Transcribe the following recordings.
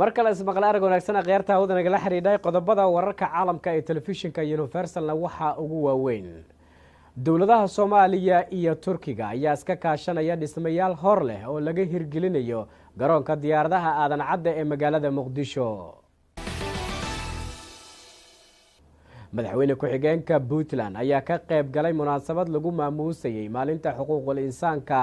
Mar kale ismaqle arag wanaagsan, akhyaarta hawada nagala xidhiidhay. Qodobada wararka caalamka ee telefishinka Universalna waxaa ugu waaweyn: dowladaha Soomaaliya iyo Turkiga ayaa iska kaashanaya dhismayaal hor leh oo laga hirgelinayo garoonka diyaaradaha Aadan Cadda ee magaalada Muqdisho. Madaxweyne ku-xigeenka Puntland ayaa ka qayb galay munaasabad lagu maamuusayey maalinta xuquuqul insaanka.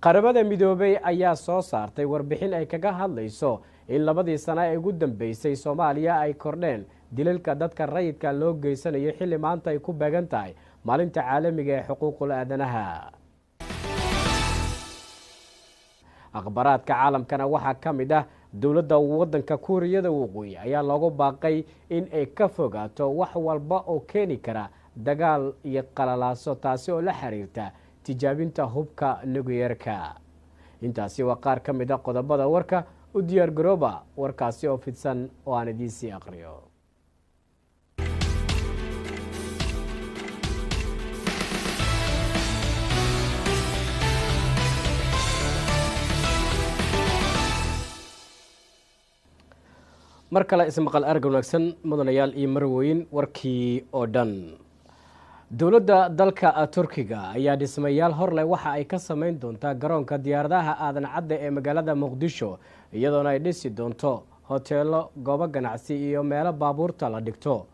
Qaramada Midoobey ayaa soo saartay warbixin ay kaga hadlayso in 2dii sano ee ugu dambeysay Soomaaliya ay kordheen dilalka dadka rayidka loo geysanayo, xilli maanta ay ku beegan tahay maalinta caalamiga ee xuquuqul aadanaha. Akhbaraadka caalamkana waxaa ka mid ah: dowladda waddanka Kuuriyada Waqooyi ayaa loogu baaqay in ay ka fogaato wax walba oo keeni kara dagaal iyo qalalaaso, taasi oo la xiriirta tijaabinta hubka nucleerka. Intaasi waa qaar ka mid a qodobada warka. U diyaar garooba warkaasi oo fidsan oo aan idiinsii aqriyo. Mar kale ismaqal arag wanaagsan, mudanayaal iyo marwooyin. Warkii oo dhan. Dowladda dalka Turkiga ayaa dhismayaal horleh waxa ay ka sameyn doontaa garoonka diyaaradaha Aadan Cadda ee magaalada Muqdisho, iyadoona ay dhisi doonto hoteelo, goobo ganacsi iyo meelo baabuurta la dhigto.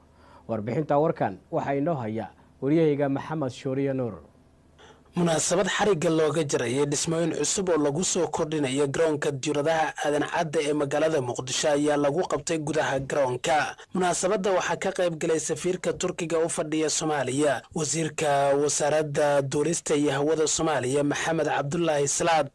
Warbixinta warkan waxaa inoo haya waryahayga Maxamed Shuuriye Nuur. Munaasabad xarigga looga jarayay dhismooyin cusub oo lagu soo kordhinayo garoonka diyaaradaha Aadan Cadda ee magaalada Muqdisho ayaa lagu qabtay gudaha garoonka. Munaasabadda waxaa ka qayb galay safiirka Turkiga u fadhiya Soomaaliya, wasiirka wasaaradda duulista iyo hawada Soomaaliya Maxamed Cabdulaahi Salaad,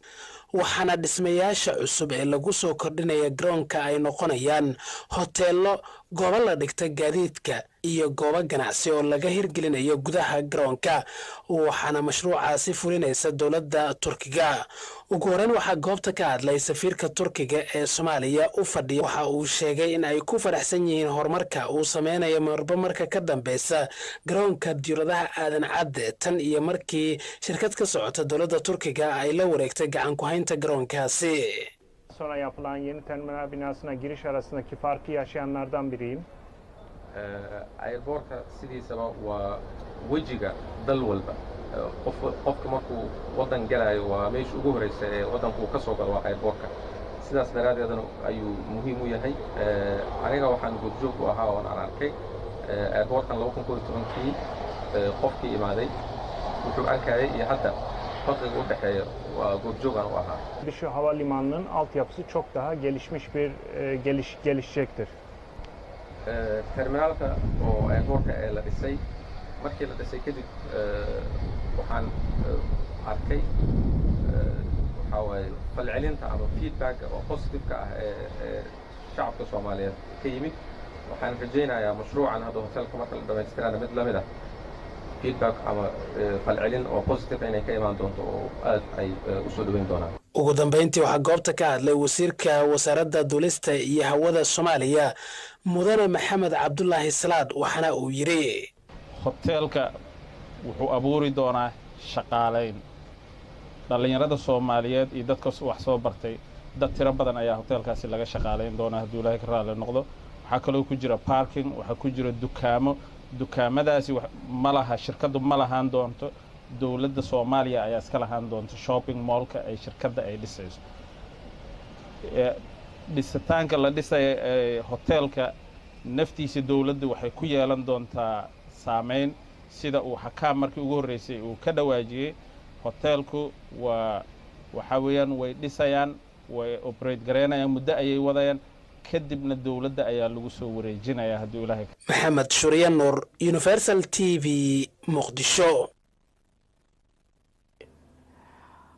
waxaana dhismayaasha cusub ee lagu soo kordhinaya garoonka ay noqonayaan hoteelo, goobo la dhigta gaadiidka iyo goobo ganacsi oo laga hirgelinayo gudaha garoonka, waxaana mashruucaasi fulinaysa dowladda Turkiga. Ugu horeyn waxaa goobta ka hadlay safiirka Turkiga ee Soomaaliya u fadhiya. Waxa uu sheegay in ay ku faraxsan yihiin horumarka uu sameynayo marba marka ka dambeysa garoonka diyaaradaha Aadan Cadde, tan iyo markii shirkad ka socota dowladda Turkiga ay la wareegtay gacan ku-haynta garoonkaasi. Sonra yapılan yeni terminal binasına giriş arasındaki farkı yaşayanlardan biriyim. Airboortka sidiisaba waa wejiga dal walba. Qof qofka markuu waddan galayo, waa meesha ugu horeysa ee waddanku uu ka soo galo waa airboortka, sidaas daraaddeedna ayuu muhiim u yahay. Aniga waxaan goobjoog u ahaa oon aan arkay airboortkan 2011kii qofkii imaaday wuxuu arkayay iyo hadda farqiga u dhexeeya, waa goobjoogaan u ahaa. Muqdisho Havalimanı'nın altyapısı çok daha gelişmiş bir gelişecektir. Terminaalka oo airboortka ee la dhisay, markii la dhisay kadib, waxaan arkay waxaa waaye falcelinta ama feedbacka oo positive-ka ah ee shacabka Soomaaliyeed ka yimid. Waxaan rajaynayaa mashruucan hadda hotelka marka la dhamaystirana mid lamid ah feedback ama falcelin oo positive inay ka imaan doonto oo aad ay usoo dhaweyn doonaan. Ugu dambeyntii waxaa goobta ka hadlay wasiirka wasaaradda duulista iyo hawada Soomaaliya Mudane Maxamed Cabdulaahi Salaad, waxaana uu yidhi: Hoteelka wuxuu abuuri doonaa shaqaalayn dhallinyarada Soomaaliyeed iyo dadka wax soo bartay. Dad tiro badan ayaa hoteelkaasi laga shaqaalayn doonaa hadduu Ilaahay ka raalli noqdo. Waxaa kaloo ku jira parking, waxaa ku jira dukaamo. Dukaamadaasi ma laha shirkaddu, ma lahaan doonto, dowladda Soomaaliya ayaa iska lahaan doonta shopping mallka ay shirkadda ay dhisayso. Dhisitaanka la dhisaya hoteelka naftiisa dowladda waxay ku yeelan doontaa saameyn, sida uu Xakaam markii ugu horreysay uu ka dhawaajiyey. Hoteelku waa waxaa weeyaan way dhisayaan, way operate garaynayaan, muddo ayay wadayaan, kadibna dowladda ayaa lagu soo wareejinayaa hadduu Ilaahay. Maxamed Shuriye Nuur, Universal TV, Muqdisho.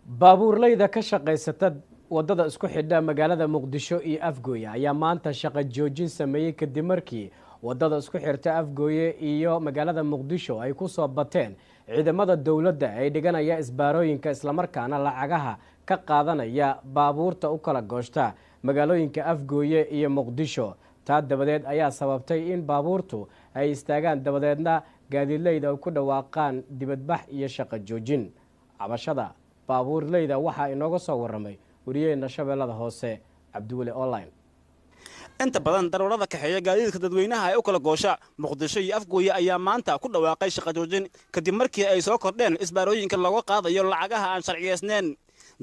Baabuurleyda ka shaqaysata waddada isku xidha magaalada Muqdisho iyo Afgooye ayaa maanta shaqo joojin sameeyey, kadib markii waddada isku xirta Afgooye iyo magaalada Muqdisho ay ku soo bateen ciidamada dowladda ay dhiganaya isbaarooyinka, islamarkaana lacagaha ka qaadanaya baabuurta u kala gooshta magaalooyinka Afgooye iyo Muqdisho. Taa dabadeed ayaa sababtay in baabuurtu ay istaagaan, dabadeedna gaadiidleyda ay ku dhawaaqaan dibadbax iyo shaqo joojin. Cabashada baabuurleyda waxaa inooga soo waramay Wariyaheena Shabeellada Hoose, Cabdiweli Online. Inta badan darawallada kaxeeya gaadiidka dadweynaha ee u kala goosha Muqdisho iyo Afgooye ayaa maanta ku dhawaaqay shaqo joojin, kadib markii ay soo kordheen isbaarooyinka looga qaadayo lacagaha aan sharciyeysneyn.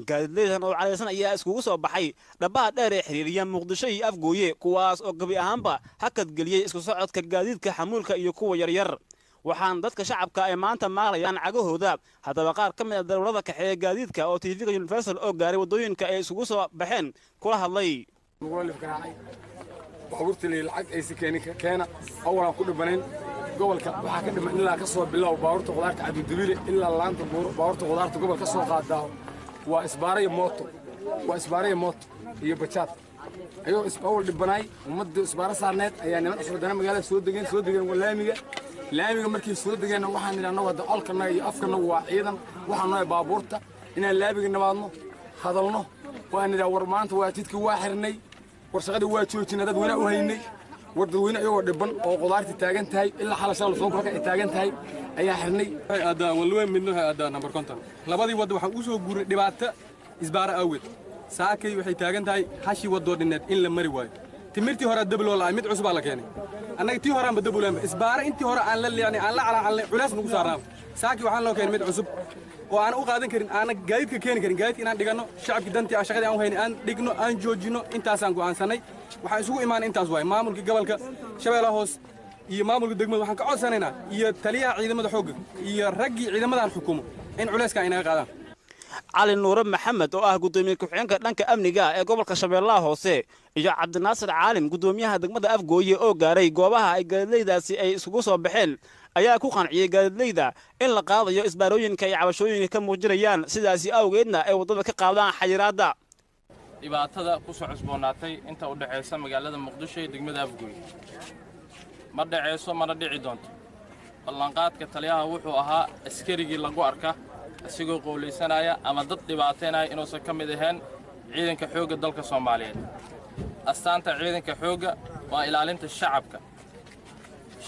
Gaadiidleydan oo calaysan ayaa iskugu soo baxay dhabaha dheer ee xiriiriya Muqdisho iyo Afgooye, kuwaas oo gebi ahaanba hakad geliyey isku socodka gaadiidka xamuulka iyo kuwa yaryar, waxaana dadka shacabka ay maanta maalayaan cagahooda. Haddaba, qaar ka mid a darawallada kaxeeya gaadiidka oo TV-ga Universal oo gaaray waddooyinka ay isugu soo baxeen kula hadlay. Baabuurta lay lacag aysa keenin keena awalaan ku dhibanayn. Gobolka waxaa ka dhiman ilaa ka soo bilow baabuurta qudaarta Cabdidabile ilaa Laanta Buuro, baabuurta qudaarta gobol ka soo qaadaa waa isbaaraya mooto, waa isbaaraya mooto iyo bajaad. Ayagoo awal dhibanaay ummadda isbaaro saarneed ayaa niman cusub haddana magaalada soo degeen waa laamiga. Markay soo degeenna waxaan nidhi annagu hadda colkanaga iyo afkanagu waa ciidan, waxaan nahay baabuurta inaan laamiga nimaadno, hadalno. Waan nidhaa, war maanta waa jidkii waa xirnay, war shaqadii waa joojinay, dadweynaha u haynay. War dadweyne iyagoo dhiban oo qudaartii taagan tahay ilaa xala shala soonka halka ay taagan tahay ayaa xirnay. Waxay aadaa Walweyn, midna waxay aadaa Number 50. Labadii waddo waxaan u soo guuray dhibaato isbaaro awgeed. Saakay waxay taagan tahay hashii waddoo dhinneed in la mari waayo. Timirtii hore dab loo la'ay, mid cusubaa la keenay. Annaga tii horaanba dab ulaanba isbaaro intii hore aan la leecnay, aan la calacalnay, culays nagu saarnaa. Saakii waxaan loo keenay mid cusub oo aan u qaadan karin, aanan gaadiidka keeni karin, gaadiidka inaan dhiganno, shacabkii dantii aan shaqadii aan u haynay aan dhigno, aan joojinno. Intaasaan go'aansanay, waxaan isugu imaanay intaas waaye. Maamulka gobolka Shabeellaha Hoose iyo maamulka degmada waxaan ka codsanaynaa, iyo taliyaha ciidamada xoogga iyo raggii ciidamadan xukumo, in culayskan inaga qaadaan. Cali Nuure Maxamed oo ah guddoomiye ku-xigeenka dhanka amniga ee gobolka Shabeellaha Hoose iyo Cabdinaasir Caalim, guddoomiyaha degmada Afgooye, oo gaaray goobaha ay gaadiidleydaasi ay isugu soo baxeen, ayaa ku qanciyey gaadiidleyda in la qaadayo isbaarooyinka ay cabashooyinka ka muujinayaan, sidaasi awgeedna ay waddada ka qaadaan xayiraadda. Dhibaatada ku soo cusboonaatay inta u dhexaysa magaalada Muqdisho iyo degmada Afgooye ma dhacayso, mana dhici doonto. Ballanqaadka taliyaha wuxuu ahaa askarigii lagu arka isagoo qowlaysanaya ama dad dhibaataynaya inuusan ka mid ahayn ciidanka xoogga dalka Soomaaliyeed. Astaanta ciidanka xoogga waa ilaalinta shacabka,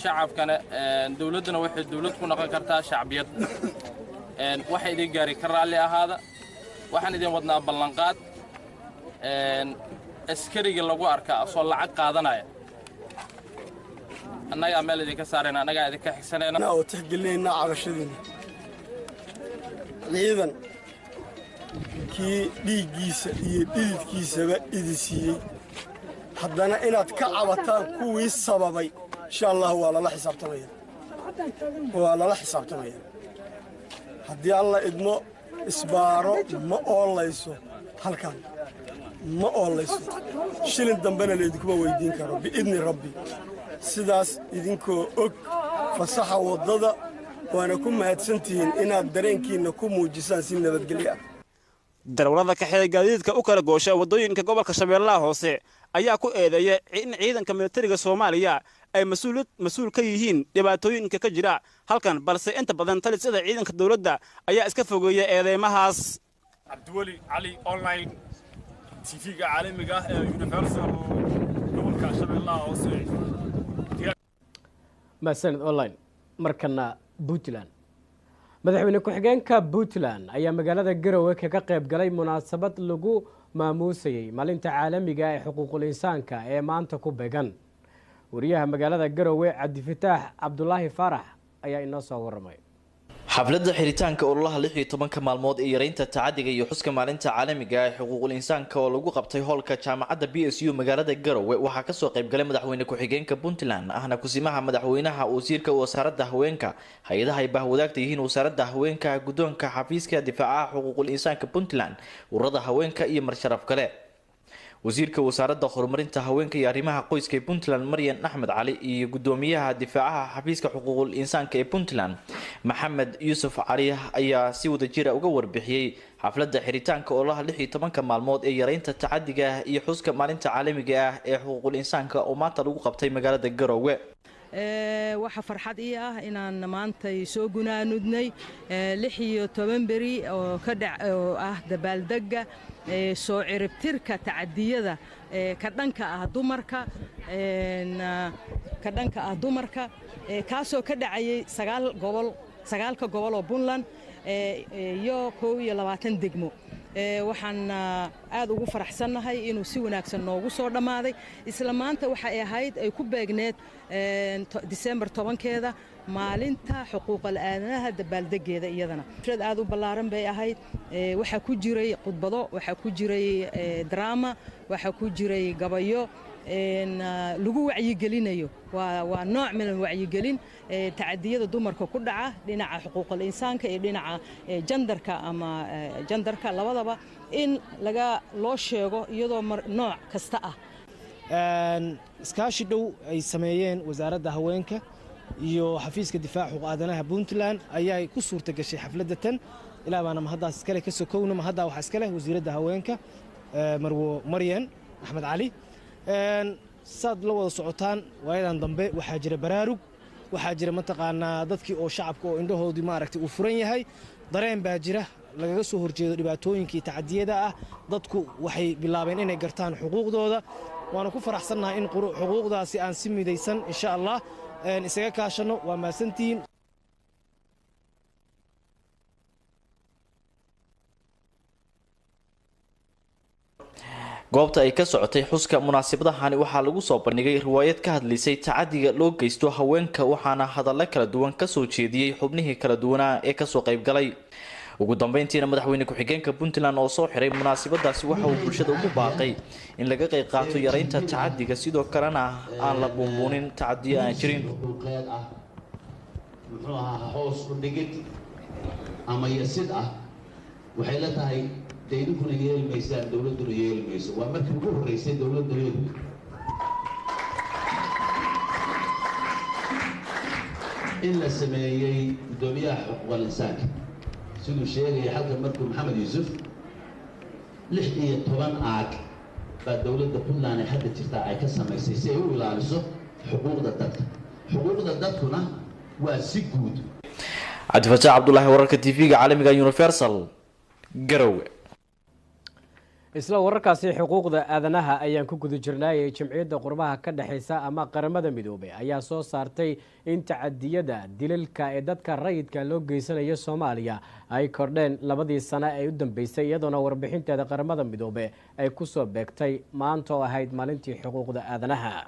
shacabkana dowladduna waxay dowlad ku noqon kartaa shacbiyad. Waxa idin gaari ka raalli ahaada. Waxaan idin wadnaa ballanqaad: askariga lagu arka asoo lacag qaadanaya, annagaa meel idinka saarayna, annagaa idinka xigsanayna. Oo tixgelinaynaa cabashadiina, ciidan kii dhiiggiisa iyo dhididkiisaba idi siiyey, haddana inaad ka cabataan kuwii sababay, insha Allah waa lala xisaabtamaya, waa lala xisaabtamaya haddii Alla idmo. Isbaaro ma oolayso halkan, ma oolayso, shilin dambena laydinkuma weydiin karo biidni Rabbi. Sidaas idinkoo og fasaxa waddada, waana ku mahadsantihiin inaad dareenkiinna ku muujisaan si nabadgelyo ah. Darawallada kaxeeya gaadiidka u kala goosha waddooyinka gobolka Shabeellaha Hoose ayaa ku eedeeya in ciidanka militariga Soomaaliya ay mas-uul ka yihiin dhibaatooyinka ka jira halkan, balse inta badan talisyada ciidanka dowladda ayaa iska fogeeya eedeymahaas. Cabdiweli Cali Online, TV-ga caalamiga ah ee Universal, gobolka Shabeellaha Hoose. Mahadsanid Online. Markana Puntland. Madaxweyne ku-xigeenka Puntland ayaa magaalada Garowe kaga qayb galay munaasabad lagu maamuusayey maalinta caalamiga ee xuquuqul insaanka ee maanta ku beegan. Wariyaha magaalada Garowe, Cabdifataax Cabdulaahi Faarax, ayaa inoo soo waramay. Xafladda xiritaanka ololaha 16-ka maalmood ee yareynta tacadiga iyo xuska maalinta caalamiga ee xuquuqul insaanka oo lagu qabtay hoolka jaamacadda BSU magaalada Garowe waxaa kasoo qaybgalay madaxweyne ku-xigeenka Puntland ahna kusimaha madaxweynaha, wasiirka wasaaradda haweenka, hay-adaha ay bahwadaagta yihiin wasaaradda haweenka, guddoonka xafiiska difaacaha xuquuqul insaanka Puntland, ururada haweenka iyo marsharaf kale. Wasiirka wasaaradda horumarinta haweenka iyo arrimaha qoyska ee Puntland, Maryan Axmed Cali, iyo gudoomiyaha difaacaha xafiiska xuquuqul insaanka ee Puntland, Maxamed Yuusuf Cali, ayaa si wadajira uga warbixiyey xafladda xiritaanka ololaha 16-ka maalmood ee yareynta tacadiga iyo xuska maalinta caalamiga ah ee xuquuqul insaanka oo maanta lagu qabtay magaalada Garowe. Waxaa farxad ii ah inaan maantay soo gunaanudnay 16 beri oo ka oo ah dabaaldegga soo ciribtirka tacadiyada ka dhanka ah dumarka, ka dhanka ah dumarka, kaasoo ka dhacayay sagaal gobol, sagaalka gobol oo Puntland iyo 21 degmo. Waxaan aad ugu faraxsannahay inuu si wanaagsan noogu soo dhammaaday. Isla maanta waxay ahayd ay ku beegneed Disembar 10-keeda, maalinta xuquuqal aadanaha dabaaldegeeda. Iyadana xaflad aad u ballaaran bay ahayd. Waxaa ku jiray khudbado, waxaa ku jiray drama, waxaa ku jiray gabayo lagu wacyigelinayo. Waa nooc min wacyigelin tacadiyada dumarka ku dhaca, dhinaca xuquuqal insaanka iyo dhinaca jandarka ama jandarka labadaba in laga loo sheego, iyadoo nooc kasta ah. Iskaashi dhow ay sameeyeen wasaaradda haweenka iyo xafiiska difaaca xuquuq aadanaha Puntland ayay ku suurta gashay xafladda tan. Ilaa baana mahaddaas iskale, ka sokowna mahaddaa waxaa iska leh wasiiradda haweenka, Marwo Maryan Axmed Cali. Saad la wada socotaan, waayadan dambe waxaa jira baraarug, waxaa jira mataqaanaa dadkii oo shacabka oo indhahoodii maaragtay uu furan yahay. Dareen baa jira lagaga soo horjeedo dhibaatooyinkii tacadiyada ah. Dadku waxay bilaabeen inay gartaan xuquuqdooda, waana ku faraxsannahay in xuquuqdaasi aan si midaysan insha Allah isaga kaashanno. Waa mahadsantihiin. Goobta ay ka socotay xuska munaasabadahani waxaa lagu soo bandhigay riwaayad ka hadlaysay tacadiga loo geysto haweenka, waxaana hadallo kala duwan kasoo jeediyey xubnihii kala duwanaa ee kasoo qaybgalay. Ugu dambeyntiina madaxweyne ku-xigeenka Puntland oo soo xiray munaasabadaasi waxa uu bulshada ugu baaqay in laga qayb qaato yareynta tacadiga, sidoo kalena aan la buunbuunin tacadiyo aan jirin. Xuquuqeed ah, muxuu ahaa, hoos u dhigid ama yasid ah waxay la tahay dee idinkuna yeeli maysaan, dowladduna yeeli mayso. Waa markii ugu horreysay dowladda in la sameeyey guddoomiyaha xuquuqal insaanka, siduu sheegaya halkan markuu Maxamed Yuusuf, 16 aag baa dowladda Puntland ee hadda jirtaa ay ka samaysay si ay u ilaaliso xuquuqda dadka. Xuquuqda dadkuna waa si guud. Cabdifataax Cabdulaahi, wararka TV-ga caalamiga Universal, Garowe. Isla wararkaasi xuquuqda aadanaha ayaan ku guda jirnaayay. Jamciyadda Qurmaha ka dhexeysa ama Qaramada Midoobay ayaa soo saartay in tacadiyada dilalka ee dadka rayidka loo geysanayo Soomaaliya ay kordheen labadii sano ee u dambeysay, iyadoona warbixinteeda Qaramada Midoobe ay kusoo beegtay maanta oo ahayd maalintii xuquuqda aadanaha.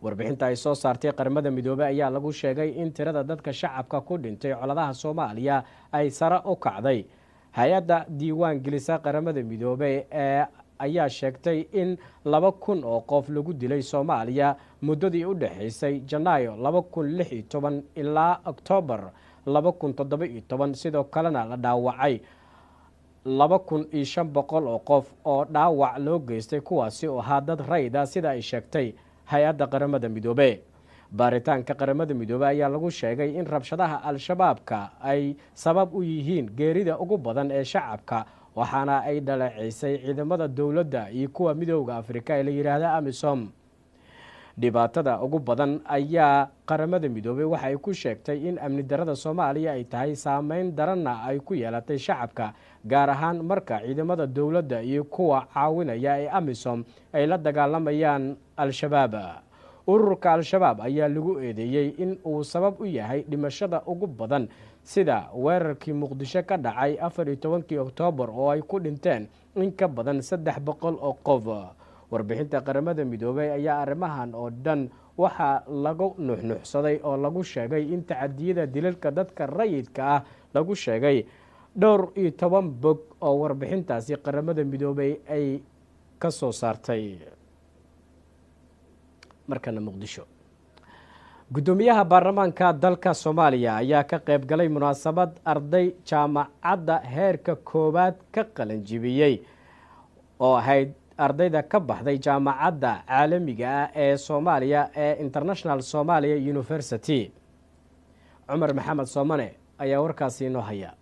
Warbixinta ay soo saartay Qaramada Midoobey ayaa lagu sheegay in tirada dadka shacabka ku dhintay coladaha Soomaaliya ay sare u kacday. Hay-adda diiwaan gelisa Qaramada Midoobey ee ayaa sheegtay in 2000 oo qof lagu dilay Soomaaliya muddadii u dhexaysay Janaayo 2016 ilaa Oktoobar 2017, sidoo kalena la dhaawacay 2500 oo qof oo dhaawac loo geystay, kuwaasi oo ahaa dad rayda, sida ay sheegtay hay-adda Qaramada Midoobe. Baaritaanka Qaramada Midoobey ayaa lagu sheegay in rabshadaha Al-Shabaabka ay sabab u yihiin geerida ugu badan ee shacabka, waxaana ay dhaleeceysay ciidamada dowladda iyo kuwa Midooda Afrika ee la yidhaahda AMISOM. Dhibaatada ugu badan ayaa Qaramada Midoobey waxa ay ku sheegtay in amni darada Soomaaliya ay tahay saameyn daranna ay ku yeelatay shacabka, gaar ahaan marka ciidamada dowladda iyo kuwa caawinaya ee AMISOM ay la dagaalamayaan Al-Shabaab. Ururka Al-Shabaab ayaa lagu eedeeyey in uu sabab u yahay dhimashada ugu badan, sida weerarkii Muqdisho ka dhacay 14-kii Oktoobar oo ay ku dhinteen in ka badan 300 oo qof. Warbixinta Qaramada Midoobey ayaa arrimahan oo dhan waxaa lagu nuxnuxsaday oo lagu sheegay in tacadiyada dilalka dadka rayidka ah lagu sheegay dhowr iyo toban bog oo warbixintaasi Qaramada Midoobey ay ka soo saartay. Markana Muqdisho, guddoomiyaha baarlamaanka dalka Soomaaliya ayaa ka qayb galay munaasabad arday jaamacadda heerka koowaad ka qalanjibiyey oo ahayd ardayda ka baxday Jaamacadda Caalamiga ah ee Soomaaliya ee International Somalia University. Cumar Maxamed Soomane ayaa warkaasi inoo haya.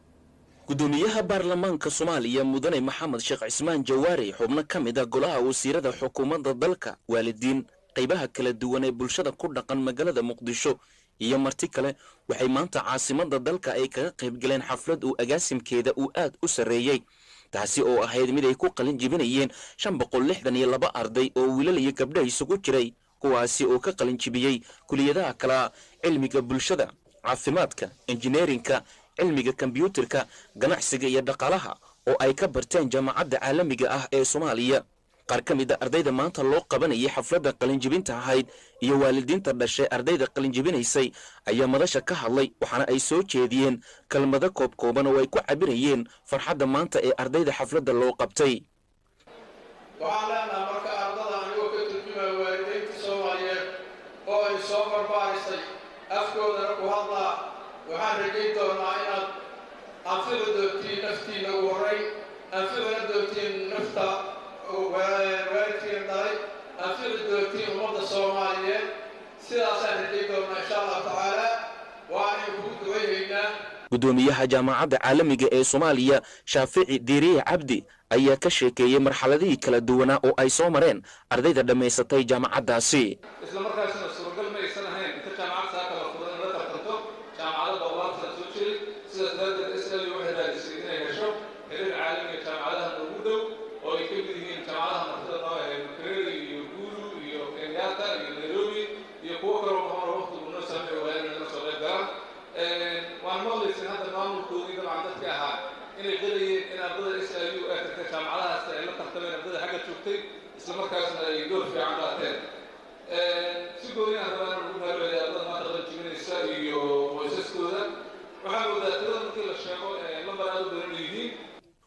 Gudoomiyaha baarlamaanka Soomaaliya, Mudane Maxamed Sheekh Cismaan Jawaari, xubno ka mid ah golaha wasiirada xukuumadda dalka, waalidiin, qaybaha kala duwan ee bulshada ku dhaqan magaalada Muqdisho iyo marti kale waxay maanta caasimadda dalka ay kaga qayb galeen xaflad uu agaasimkeeda uu aad u sarreeyey, taasi oo ahayd mid ay ku qalin jibinayeen 562 arday oo wiilal iyo gabdha isugu jiray, kuwaasi oo ka qalin jibiyey kuliyadaha kala cilmiga bulshada, caafimaadka, injineerinka, cilmiga kombyuutarka, ganacsiga iyo dhaqaalaha. oo ay ka barteen Jaamacadda Caalamiga ah ee Soomaaliya. Qaar ka mid a ardayda maanta loo qabanayay xafladda qalinjibinta ahayd iyo waalidiinta dhashay ardayda qalinjibinaysay ayaa madasha ka hadlay, waxaana ay soo jeediyeen kelmado koobkooban oo ay ku cabirayeen farxadda maanta ee ardayda xafladda loo qabtay. Waxaan leenaha marka ardada, anigoo ka turjumaya waalidaynta Soomaaliyeed oo ay soo barbaarisay, afkoodana ku hadlaa, waxaan rajayn doonaa inaad anfici doontiin naftiinna ugu horrayn, anficina doontiin nafta waalidkiina dhalay, anfici doontiin ummadda Soomaaliyeed. Sidaasaan rajayn doonaa, insha Allahu tacaala, waanaynu kugu ducaynaynaa. Guddoomiyaha Jaamacadda Caalamiga ee Soomaaliya, Shaafici Diiriye Cabdi, ayaa ka sheekeeyey marxaladihii kala duwanaa oo ay soo mareen ardayda dhammaysatay jaamacaddaasi. Isla markaasina suuragal ma aysan ahayn inta jaamacad saaka la furo in la tartanto jaamacado 100 sana soo jiray. Sidaas daraaddeed SLU waxay raadisay inay hesho xiriir caalamiga jaamacadaha noogu dhow, oo ay ka mid yihiin jaamacadaha martida noo ahay, Makerere iyo Gulu iyo Kenyatta iyo Nairobi iyo kuwo kaloo badan oo waqtigu noo saamixi waaya inay nala soo qayb galaan. Waan maqlaysin hadda maamulkoodii dabcan dadka ahaa inay qirayeen in ardada SIU ay tagtay jaamacadahaas ay la tartameen ardada xagga joogtay, isla markaasna ay door fiican qaateen. Si gooni ah rabaa inaan ugu mahadceliyo ardada maanta qalin jibinaysa iyo qoysaskooda. Waxaa moodaa tirada markii la sheego lambar aad u badan yihiin.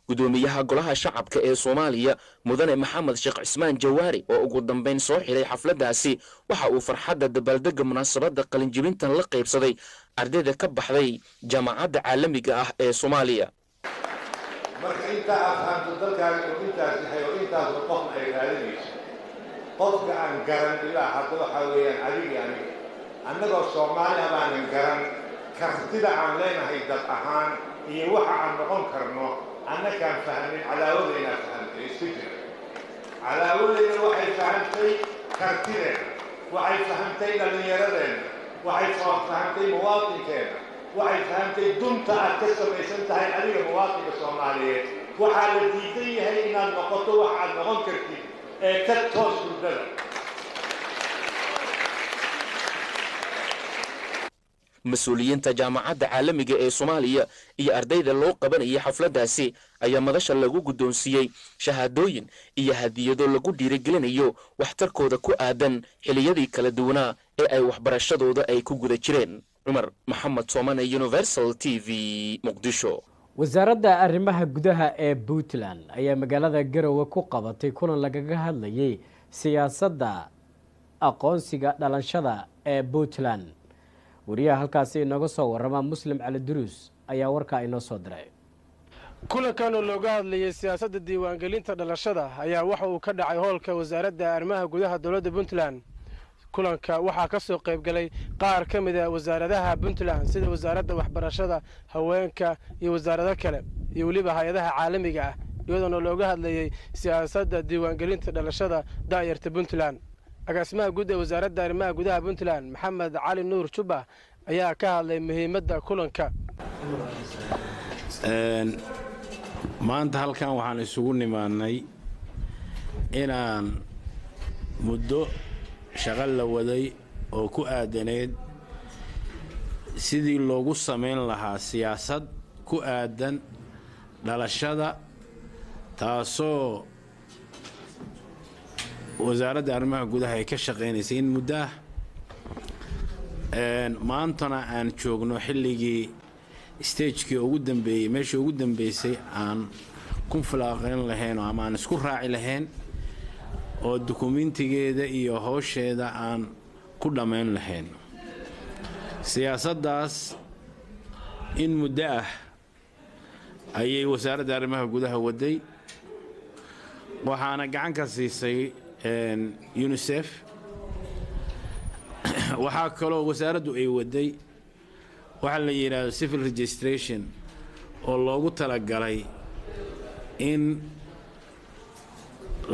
Guddoomiyaha Golaha Shacabka ee Soomaaliya, Mudane Maxamed Sheekh Cismaan Jawaari, oo ugu dambayn soo xidhay xafladdaasi, waxa uu farxadda dabaaldegga munaasabadda qalinjibintan la qaybsaday ardayda ka baxday Jaamacadda Caalamiga ah ee Soomaaliya. Marka intaa aad fahamto dalkaaga inuu intaas yahay oo intaasoo qofna ay raadinayso, qofka aan garan ilaa hadda waxaa weeyaan adigii aniga. Annagoo Soomaali ah baanan garan kartida aan leenahay dad ahaan iyo waxa aan noqon karno. Annakaan fahmin, cadaawadeynaa fahamtay. Isku jira cadaawadeyna, waxay fahamtay kartideenna, waxay fahamtay dhallinyaradeenna, waxay fahamtay muwaadinkeena, waxay fahamtay dunta aad ka samaysan tahay adiga muwaadinka Soomaaliyeed. Waxaa la diidan yahay inaad noqoto wax aad noqon kartid ee ka toos hurdada. Mas-uuliyiinta Jaamacadda Caalamiga ee Soomaaliya iyo ardayda loo qabanayay xafladdaasi ayaa madasha lagu guddoonsiiyey shahaadooyin iyo hadiyado lagu dhiirigelinayo waxtarkooda ku aadan xiliyadii kala duwanaa ee ay waxbarashadooda ay ku guda jireen. Cumar Maxamed Soomane, Universal TV, Muqdisho. Wasaaradda Arrimaha Gudaha ee Puntland ayaa magaalada Garowe ku qabatay kulan lagaga hadlayay siyaasadda aqoonsiga dhalashada ee Puntland. Wariyaha halkaasi inooga soo warrama, Muslim Cali Duruus, ayaa warkaa inoo soo diray. Kulankan oo looga hadlayay siyaasadda diiwaangelinta dhalashada ayaa waxa uu ka dhacay hoolka Wasaaradda Arrimaha Gudaha dowladda Puntland. Kulanka waxaa ka soo qaybgalay qaar ka mid a wasaaradaha Puntland, sida Wasaaradda Waxbarashada, Haweenka iyo wasaarado kale, iyo weliba hay-adaha caalamiga ah, iyadoona looga hadlayay siyaasadda diiwaangelinta dhalashada daayarta Puntland. Agaasimaha guud ee Wasaaradda Arrimaha Gudaha Puntland, Maxamed Cali Nuur Jubba, ayaa ka hadlay muhiimadda kulanka. Maanta halkan waxaan isugu nimaadnay inaan muddo shaqo la waday oo ku aadaneyd sidii loogu samayn lahaa siyaasad ku aadan dhalashada, taasoo Wasaaradda Arrimaha Gudaha ay ka shaqaynaysay in muddo ah. Maantana aan joogno xilligii stagekii ugu dambeeyey, meeshii ugu dambeysay aan ku falaaqayn lahayn ama aan isku raaci lahayn oo dukumentigeeda iyo howsheeda aan ku dhammayn lahayn. Siyaasaddaas in muddo ah ayay Wasaaradda Arrimaha Gudaha waday, waxaana gacan ka siisay UNICEF. Waxaa kaloo wasaaraddu ay waday waxaa la yidhaahdo civil registration, oo loogu talagalay in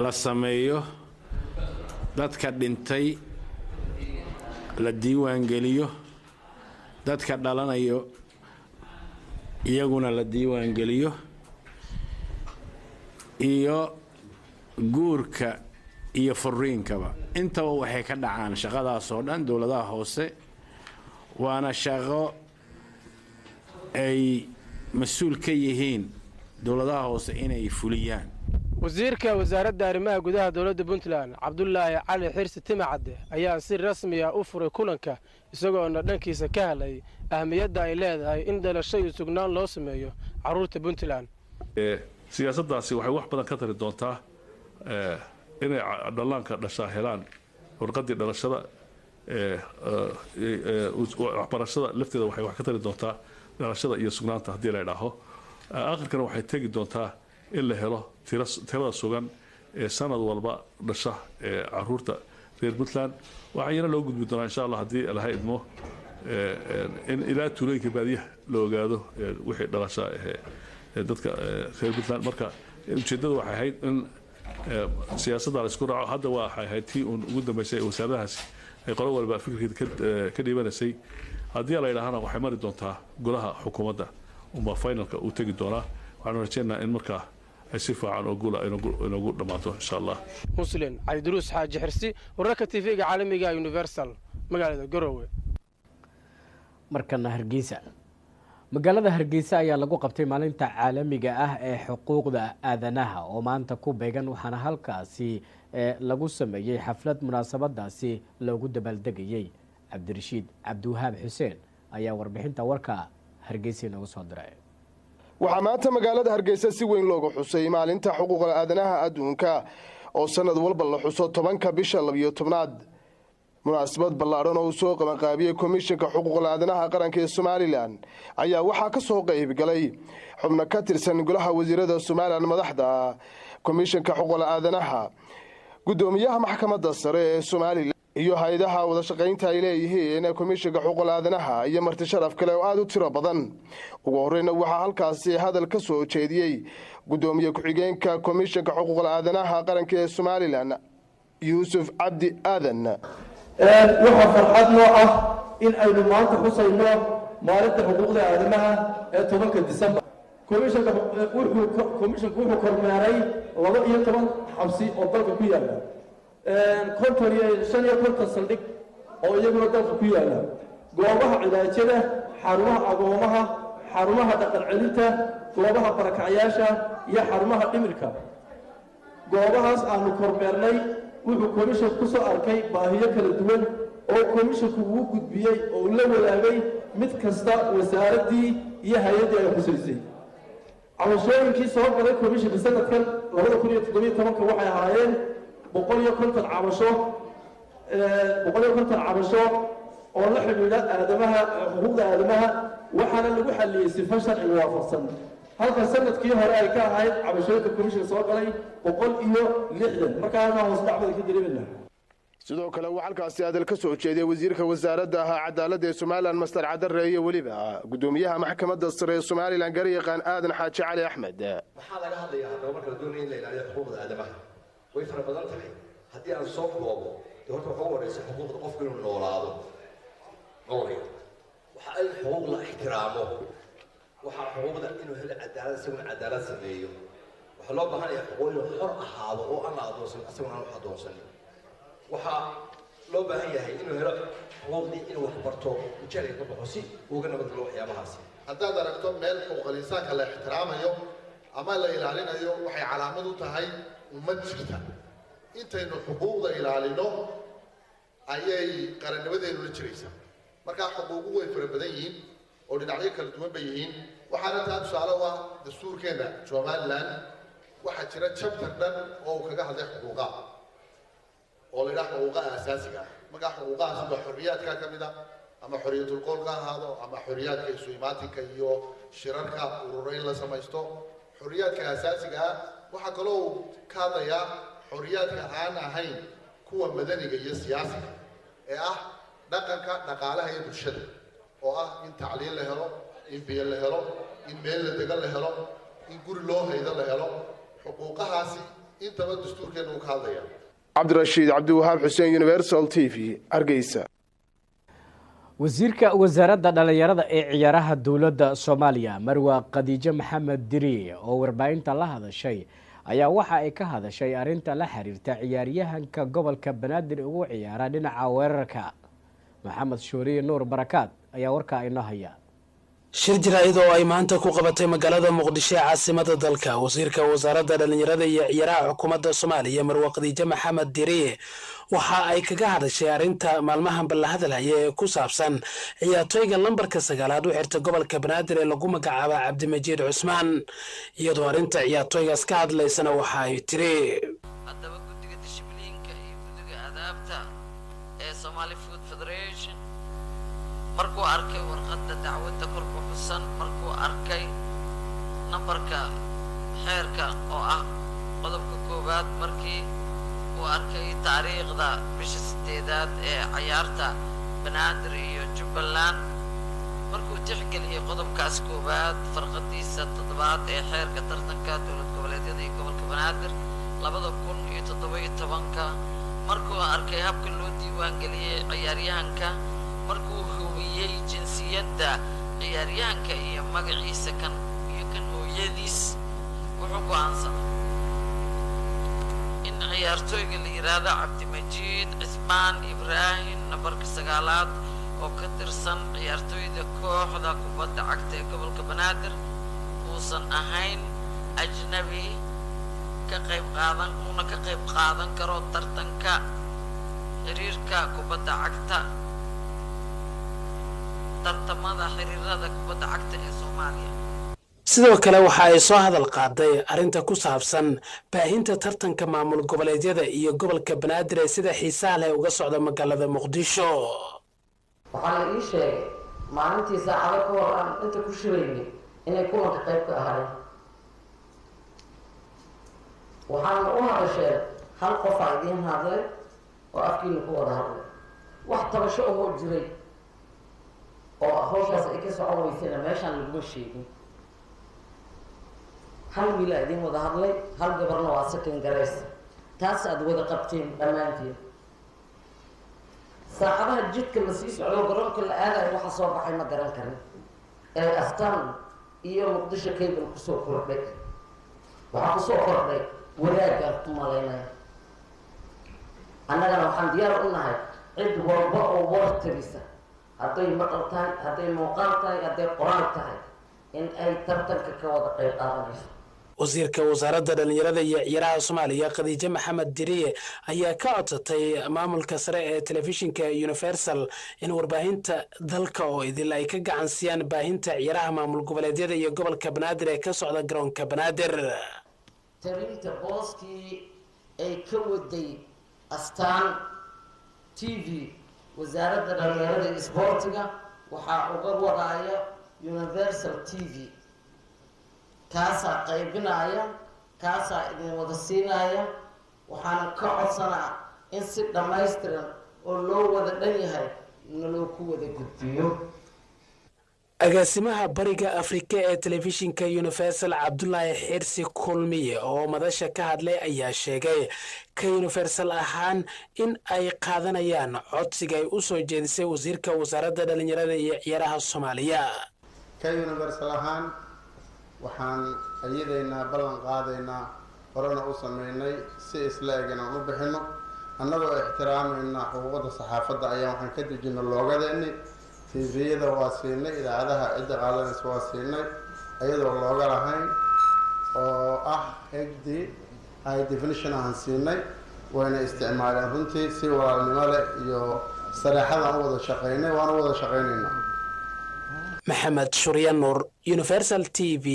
la sameeyo dadka dhintay la diiwaangeliyo, dadka dhalanayo iyaguna la diiwaangeliyo, iyo guurka iyo furiinkaba. Intaba waxay ka dhacaan shaqadaas oo dhan dowladaha hoose, waana shaqo ay mas-uul ka yihiin Dowladaha hoose inay fuliyaan. Wasiirka wasaaradda arrimaha gudaha dowladda Puntland, Cabdulaahi Cali Xirsi Timacadde, ayaa si rasmi ah u furay kulanka, isagoona dhankiisa ka hadlayay ahmiyadda ay leedahay in dhalasho iyo sugnaan loo sameeyo carruurta Puntland. Siyaasaddaasi waxay wax badan ka tari doontaa inay dhallaanka dhashaa helaan warqaddii dhalashada. Waxbarashada lafteeda waxay wax ka tari doontaa dhalashada iyo sugnaanta haddii la idhaaho. Aakhirkana waxay tegi doontaa in la helo tirada sugan ee sanad walba dhasha ee caruurta reer Puntland. Waxaa iyana loo gudbi doonaa, insha Allah, haddii laha idmo, in ilaa tuulooyinka baadiyaha la ogaado wixii dhalasha ee dadka reer Puntland. Marka ujeeddada waxay ahayd in siyaasadda la isku raaco. Hadda waxay ahayd tii uun ugu dambeysay ee wasaaradahaasi ay qolo walba fikirkeeda ka dhiibanaysay. Haddii la yidhaahana, waxay mari doontaa golaha xukuumadda unbaa finalka uu tegi doonaa. Waxaanu rajaynaynaa in markaa ay si fiican oo guula inoogu dhammaato, insha Allah. Muslim Caliduruus Xaaji Xirsi, wararka TV-ga caalamiga Universal, magaalada Garowe. Markana Hargeysa. Magaalada Hargeysa ayaa lagu qabtay maalinta caalamiga ah ee xuquuqda aadanaha oo maanta ku beegan, waxaana halkaasi lagu sameeyey xaflad munaasabadaasi loogu dabaaldegayey. Cabdirashiid Cabdiwahaab Xuseen ayaa warbixinta warka Hargeysa inooga soo diray. Waxaa maanta magaalada Hargeysa si weyn looga xusay maalinta xuquuqda aadanaha adduunka oo sanad walba la xuso 10-ka bisha 12aad. Munaasabad ballaadhan oo uu soo qabanqaabiyey Komishanka Xuquuqul Aadanaha Qaranka ee Somalilan ayaa waxaa ka soo qayb galay xubno ka tirsan golaha wasiirada Somalilan, madaxda Komishanka Xuquuqul Aadanaha, guddoomiyaha Maxkamadda Sare ee Somalilan iyo hay-adaha wadashaqaynta ay leeyihiin Komishanka Xuquuqul Aadanaha iyo marti sharaf kale oo aada u tiro badan. Ugu horreyna waxaa halkaasi hadal ka soo jeediyey guddoomiye ku-xigeenka Komishanka Xuquuqul Aadanaha Qaranka ee Somalilan, Yuusuf Cabdi Aadan. Waxaa farxad noo ah in aynu maanta xusayno maalinta xuquuqda aadamaha ee 10-ka Disembar. Komishanku wuxuu kormeeray 12 xabsi oo dalka ku yaalla, 55 saldhig oo iyaguna dalka ku yaalla, goobaha cilaajada, xarumaha agoomaha, xarumaha dhaqan celinta, goobaha barakacyaasha iyo xarumaha dhimirka. Goobahaas aanu kormeernay wuxuu komishanku ku soo arkay baahiyo kala duwan oo komishanku uu gudbiyey oo uu la wadaagay mid kasta wasaaraddii iyo hay-addii ay khusaysay. Cabashooyinkii soo galay komishanka sanadkan 2017-ka waxay ahaayeen 150 cabasho, 150 cabasho oo la xidhiidha aadamaha, xuquuqda aadamaha, waxaana lagu xalliyey sifo sharciga waafaqsan, halka sanadkii hore ay ka ahayd cabashooyinka komishanka soo galay 160. Markaana hoos dhacbada ka dareemayna. Sidoo kale waxaa halkaasi hadal ka soo jeediyey wasiirka wasaaradda ahaa cadaaladda ee Somalilan, Master Cadare, iyo weliba guddoomiyaha Maxkamadda Sare ee Somalilan, garyaqaan Aadan Xaaji Cali Axmed. Maxaa laga hadlayaa haddaba marka la doonaya in la ilaaliyo xuquuqda aadamaha? Way fara badan tahay. Haddii aan soo koobo, dee horta waxa ugu horeysa xuquuqda qofku inuu noolaado, nololaya. Waxa in xuquuq la ixtiraamo, waxaa xuquuqda inuu helo cadaalad, isaguna cadaalad sameeyo. Waxaa loo baahanaya xuquuq inuu xor ahaado oo aan la adoonsan, isaguna aan wax adoonsanin. Waxaa loo baahan yahay inuu helo xuquuqdii inuu wax barto, ujeelka ka baxo si uga nabadgalo waxyaabahaasi. Haddaad aragto meel xuquuqal insaanka la ixtiraamayo ama la ilaalinayo, waxay calaamad u tahay ummad jirta. Intaynu xuquuqda ilaalino ayay qarannimadeenu la jiraysaa. Markaa xuquuqu way fara badan yihiin oo dhinacyo kala duwan bay yihiin. Waxaana taa tusaale u ah dastuurkeenna Somaliland. Waxaa jira chapter dhan oo uu kaga hadlay xuquuqaha oo la yidhaha xuquuqaha aasaasiga ah. Markaa xuquuqahaas waa xorriyaadka ka mid a, ama xorriyatul qowlka ha ahaado, ama xorriyaadka isu imaatinka iyo shirarka, ururo in la samaysto, xorriyaadka aasaasiga ah. Waxaa kaloo uu ka hadlayaa xorriyaadka aan ahayn kuwa madaniga iyo siyaasiga ee ah dhaqanka, dhaqaalaha iyo bulshada, oo ah in tacliin la helo, in biyo la helo, in meel la degan la helo, in guri loo haydo la helo. Xuquuqahaasi intaba dastuurkeena uu ka hadlaya. Cabdirashiid Cabdiwahaab Xuseen, Universal TV, Hargeysa. Wasiirka wasaaradda dhallinyarada ee ciyaaraha dowladda Soomaaliya, Marwa Khadiijo Maxamed Diri, oo warbaahinta la hadashay ayaa waxa ay ka hadashay arrinta la xiriirta ciyaaryahanka gobolka Banaadir ugu ciyaara dhinaca weerarka. Maxamed Shuuriye Nuur Barakaad ayaa warkaa inoo haya. Shir jaraa'id oo ay maanta ku qabatay magaalada Muqdisho ee caasimada dalka, wasiirka wasaaradda dhallinyarada iyo ciyaaraha xukuumadda Soomaaliya, Marwa Khadiijo Maxamed Diriye, waxa ay kaga hadashay arrinta maalmahan ballahadalhaya ee ku saabsan ciyaartooyga lambarka 9aad u xirta gobolka Banaadir ee lagu magacaaba Cabdimajiid Cusmaan. Iyadoo arrinta ciyaartooygaas ka hadlaysana waxa ay tiri: Haddaba, guddiga dishibliinka iyo guddiga adaabta ee Somali Food Federation markuu arkay warqadda dacwadda kor ku xusan, markuu arkay nambarka xeerka oo ah qodobka 1aad, markii uu arkay taariikhda bisha 8aad ee cayaarta Banaadir iyo Jubbaland, markuu tixgeliyey qodobkaas 1aad farqadiisa 7aad ee xeerka tartanka dowlad goboleedyada iyo gobolka Banaadir 2017-ka, markuu arkay habka loo diiwaan geliyey ciyaaryahanka, markuu hubiyey jinsiyadda ciyaaryahanka iyo magaciisa kan iyo kan hooyadiis, wuxuu go'aansaday in ciyaartooyga la yidhaahdo Cabdimajiid Cismaan Ibraahim, nambarka 9aad, oo ka tirsan ciyaartooyda kooxda kubadda cagta ee gobolka Banaadir, uusan ahayn ajnabi ka qayb qaadan uuna ka qayb qaadan karo tartanka xiriirka kubadda cagta, tartamada xiriirada kubadda cagta ee Soomaaliya. Sidoo kale waxa ay soo hadal qaaday arrinta ku saabsan baahinta tartanka maamul goboleedyada iyo gobolka Banaadir ee sida xiisaha leh uga socda magaalada Muqdisho. Waxaa la ii sheegay maalintii saacado ka hor aan inta ku shiraynay inay kulanka qayb ka ahaayeen. Waxaana u hadasheen hal qofaa idiin hadlay oo afkiina ku wada hadlay. Wax tabasho ahoo jiray oo hawshaas ay ka socon weysayna meeshaan laguma sheegin. Hal wiilaa idiin wada hadlay, hal gabarna waa sakan garays. Taas aada wada qabteen dhammaanteen. Saacadaha jidka la sii socdo, garoonka la aadayo, waxa soo baxay ma garan karin ee Astaan iyo Muqdisho Cable kusoo kordhay. Waxaa kusoo kordhay wadaaggaan ku malaynaya. Annagana waxaan diyaar u nahay cid walba oo war tabisa, hadday maqal tahay, hadday muuqaal tahay, hadday qoraal tahay, in ay tartanka ka wada qayb qaadanayso. Wasiirka wasaaradda dhallinyarada iyo ciyaaraha Soomaaliya, Khadiijo Maxamed Diriye, ayaa ka codsatay maamulka sare ee telefishinka Universal in warbaahinta dalka oo idil ay ka gacan siiyaan baahinta ciyaaraha maamul goboleedyada iyo gobolka Banaadir ee ka socda garoonka Banaadir. Tabinta booskii ay ka waday Astaan TV wasaaradda dhalinyarada iyo isboortiga waxaa uga wadaaya Universal TV. Kaasaa qaybinaya, kaasaa idin wada siinaya. Waxaana ka codsanaa in si dhammaystiran oo loo wada dhan yahay naloo ku wada gudbiyo. Agaasimaha Bariga Afrika ee telefishinka Universal, Cabdulaahi Xirsi Kulmiye, oo madasha ka hadlay ayaa sheegay ka Universal ahaan in ay qaadanayaan codsiga ay u soo jeedisay wasiirka wasaaradda dhallinyarada iyo ciyaaraha Soomaaliya. Ka Universal ahaan waxaan iyadaynaa ballan qaadaynaa, horena u sameynay, si isla eg inaan u bixino annagoo ixtiraamayna xuquuqda saxaafadda. Ayaa waxaan ka dejinay loogadeeni TV-yada waa siinay, idaacadaha cidda qaadanaysa waa siinay, iyadoo looga lahayn oo ah HD high definition aan siinay, wayna isticmaaleen. Runtii si walaalnimo leh iyo sareexadaan u wada shaqaynay, waana u wada shaqaynaynaa. Maxamed Shurya Nuur, Universal TV,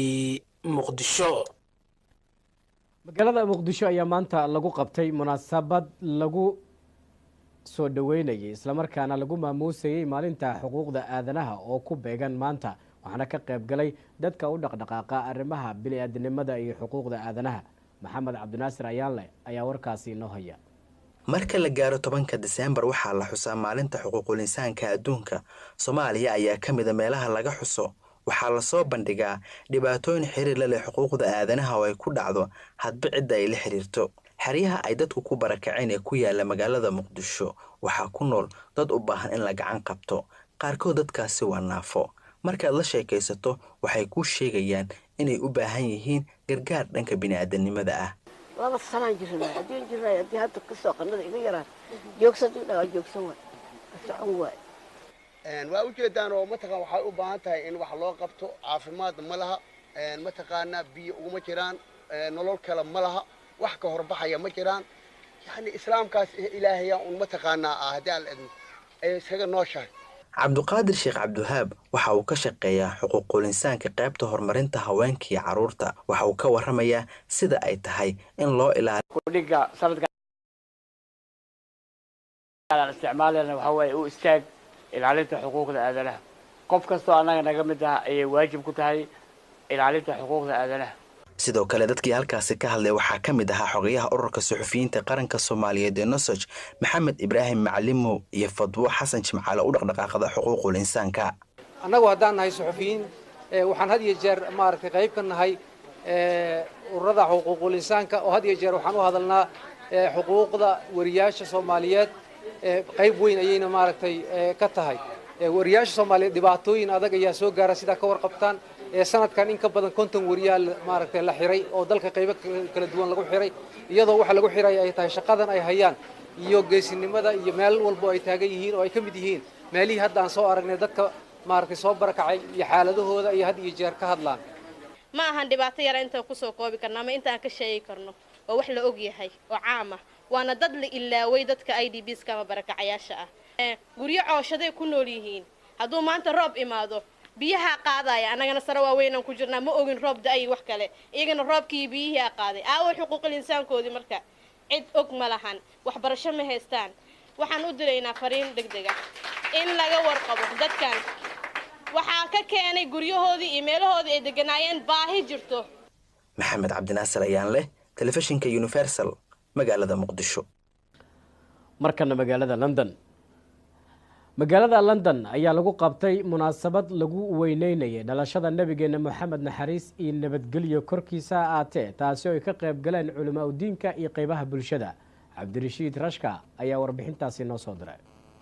Muqdisho. Magaalada Muqdisho ayaa maanta lagu qabtay munaasabad lagu soo dhoweynayay islamarkaana lagu maamuusayey maalinta xuquuqda aadanaha oo ku beegan maanta, waxaana ka qayb galay dadka u dhaqdhaqaaqa arrimaha bini-aadinimada iyo xuquuqda aadanaha. Maxamed Cabdinaasir Ayaanle ayaa warkaasi inoo haya. Marka la gaaro 10-ka Diseembar waxaa la xusaa maalinta xuquuqul insaanka adduunka. Soomaaliya ayaa ka mida meelaha laga xuso. Waxaa lasoo bandhigaa dhibaatooyin xiriir la leh xuquuqda aadanaha oo ay ku dhacdo hadba cidda ay la xiriirto. Xeryaha ay dadku ku barakaceen ee ku yaala magaalada Muqdisho waxaa ku nool dad u baahan in la gacan qabto. Qaarkood dadkaasi waa naafo. Markaad la sheekaysato waxay kuu sheegayaan inay u baahan yihiin gargaar dhanka bini'aadanimada ah. 2 sanaan jirnay, haddii jirnay, haddii hadda kasoo qanada iga yaraan, joogsan dhaa, joogsan waay, socon waay. Waa ujeedaan oo mataqaan waxay u baahan tahay in wax loo qabto. Caafimaad ma laha, mataqaanaa biyo uguma jiraan, nolol kale ma laha, wax ka horbaxaya ma jiraan. Yani islaamkaas ilaahayaa un mataqaanaa ah haddii aan idmo ay iskaga nooshahay. Cabduqaadir Sheekh Cabdiwahaab waxa uu ka shaqeeyaa xuquuqul insaanka qaybta horumarinta haweenka iyo carruurta. Waxa uu ka warramayaa sida ay tahay in loo ilaaliyo Kudhiga sanadkan aan isticmaalayna waxaa waaye u istaag ilaalinta xuquuqda aadanaha. Qof kastoo annaga naga mid ah ayay waajib ku tahay ilaalinta xuquuqda aadanaha. Sidoo kale dadkii halkaasi ka hadlay waxaa ka mid ahaa xogayaha ururka suxufiyiinta qaranka Soomaaliyeed ee NUSOJ, Maxamed Ibraahim Macalimow, iyo Fadwo Xasan Jimcaale u dhaqdhaqaaqda xuquuqul insaanka. Annagu haddaan nahay suxufiyiin, waxaan had iyo jeer maaragtay qayb ka nahay ururada xuquuqul insaanka, oo had iyo jeer waxaan u hadalnaa xuquuqda wariyaasha Soomaaliyeed. Qayb weyn ayayna maaragtay ka tahay wariyaasha Soomaaliyeed. Dhibaatooyin adag ayaa soo gaara, sidaa ka warqabtaan. Sanadkan in ka badan 50 wariyaal maaragtay la xiray oo dalka qaybo kala duwan lagu xiray, iyadoo waxa lagu xiray ay tahay shaqadan ay hayaan iyo geesinimada iyo meel walbo ay taagan yihiin, oo ay ka mid yihiin meelihii hadda aan soo aragnay dadka maaragtay soo barakacay iyo xaaladahooda iyo had iyo jeer ka hadlaan. Ma ahan dhibaato yara intaan kusoo koobi karno ama intaan ka sheegi karno. Waa wax la og yahay oo caam ah, waana dad la ilaaway, dadka IDPs-ka ama barakacayaasha ah. Guryo cooshaday ku nool yihiin. Hadduu maanta roob imaado, biyaha qaadaya. Annagana sare waaweynaan ku jirnaa, ma ogin roob da-ay wax kale, iyagana roobkii iyo biyihii aa qaaday. Aawo xuquuqul insaankoodii? Marka cid og ma lahan. Waxbarasho ma haystaan. Waxaan u diraynaa fariin deg deg ah in laga warqabo dadkan. Waxaa ka keenay guryahoodii iyo meelahoodii ay deganaayeen baahi jirto. Maxamed Cabdinaasir ayaan leh, telefishinka Universal, magaalada Muqdisho. Markana magaalada London. Magaalada London ayaa lagu qabtay munaasabad lagu weyneynayay dhalashada nabigeena Moxamed, naxariis iyo nabadgelyo korkiisa aatee, taasi oo ay ka qayb galeen culamaa udiinka iyo qeybaha bulshada. Cabdirashiid Rashka ayaa warbixintaasi noo soo diray.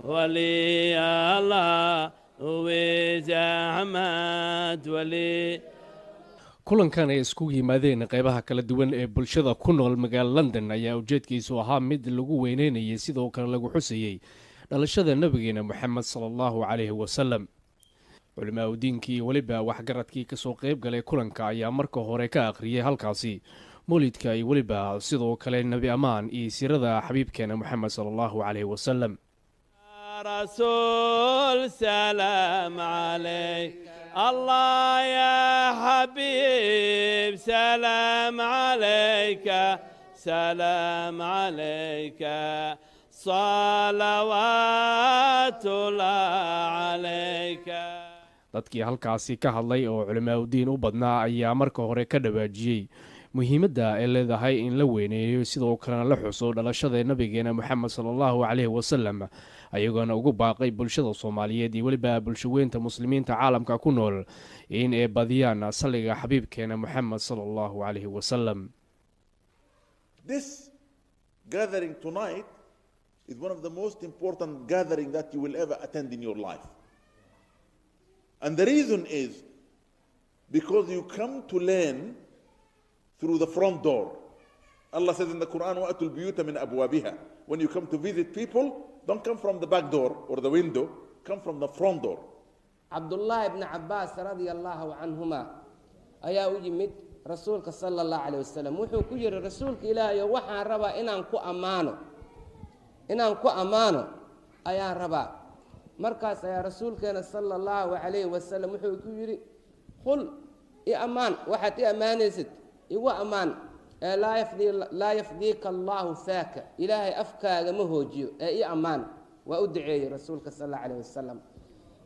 ولي الله وزعمت ولي Kulankan ay iskugu yimaadeen qeybaha kala duwan ee bulshada ku nool magaala London ayaa ujeedkiisu ahaa mid lagu weyneynayay, sidoo kale lagu xusayey dhalashada nabigeena Moxamed sala Allahu calayhi wasalam. Culimaa udiinkii weliba waxgaradkii kasoo qeyb galay kulanka ayaa marka hore ka akhriyay halkaasi mawlidka iyo weliba sidoo kale nebi ammaan iyo siirada xabiibkeena Moxamed sala Allahu calayhi wasalam. رسول سلام عليك الله يا حبيب سلام عليك سلام عليك صلوات الله عليك. Dadkii halkaasi ka hadlay oo culimaa udiin u badnaa ayaa marka hore ka dhawaajiyey muhiimadda ay leedahay in la weyneeyo, sidoo kalena la xuso dhalashada nabigeena Moxamed sala Allahu caleyhi wasalam, ayagoona ugu baaqay bulshada Soomaaliyeed iyo weliba bulshaweynta muslimiinta caalamka ku nool in ay badiyaan salliga xabiibkeena Moxamed sala Allahu caleyhi wasalam. This gathering tonight is one of the most important gathering that you will ever attend in your life. And the reason is because you come to learn through the front door. Allah says in the Quran, وَأَتُوا الْبُيُوتَ مِنْ أَبْوَابِهَا. When you come to visit people, don't come from the back door or the window, come from the front door. Cabdullaahi ibni Cabbaas radia Allaahu canhuma ayaa u yimid rasuulka sala Allahu caleyh wasalam. Wuxuu ku yidhi: "Rasuulka Ilaahayo, waxaan rabaa inaan ku ammaano, inaan ku ammaano ayaan rabaa." Markaas ayaa rasuulkeena sala Allahu calayhi wasalam wuxuu ku yidhi: "Qul, i ammaan, waxaad i ammaanaysid igu ammaan ee laa yafdiika Allaahu faaka, Ilaahay afkaaga ma hoojiyo, ee i ammaan." Waa u duceeyey rasuulka sal Allahu calayh wasalam.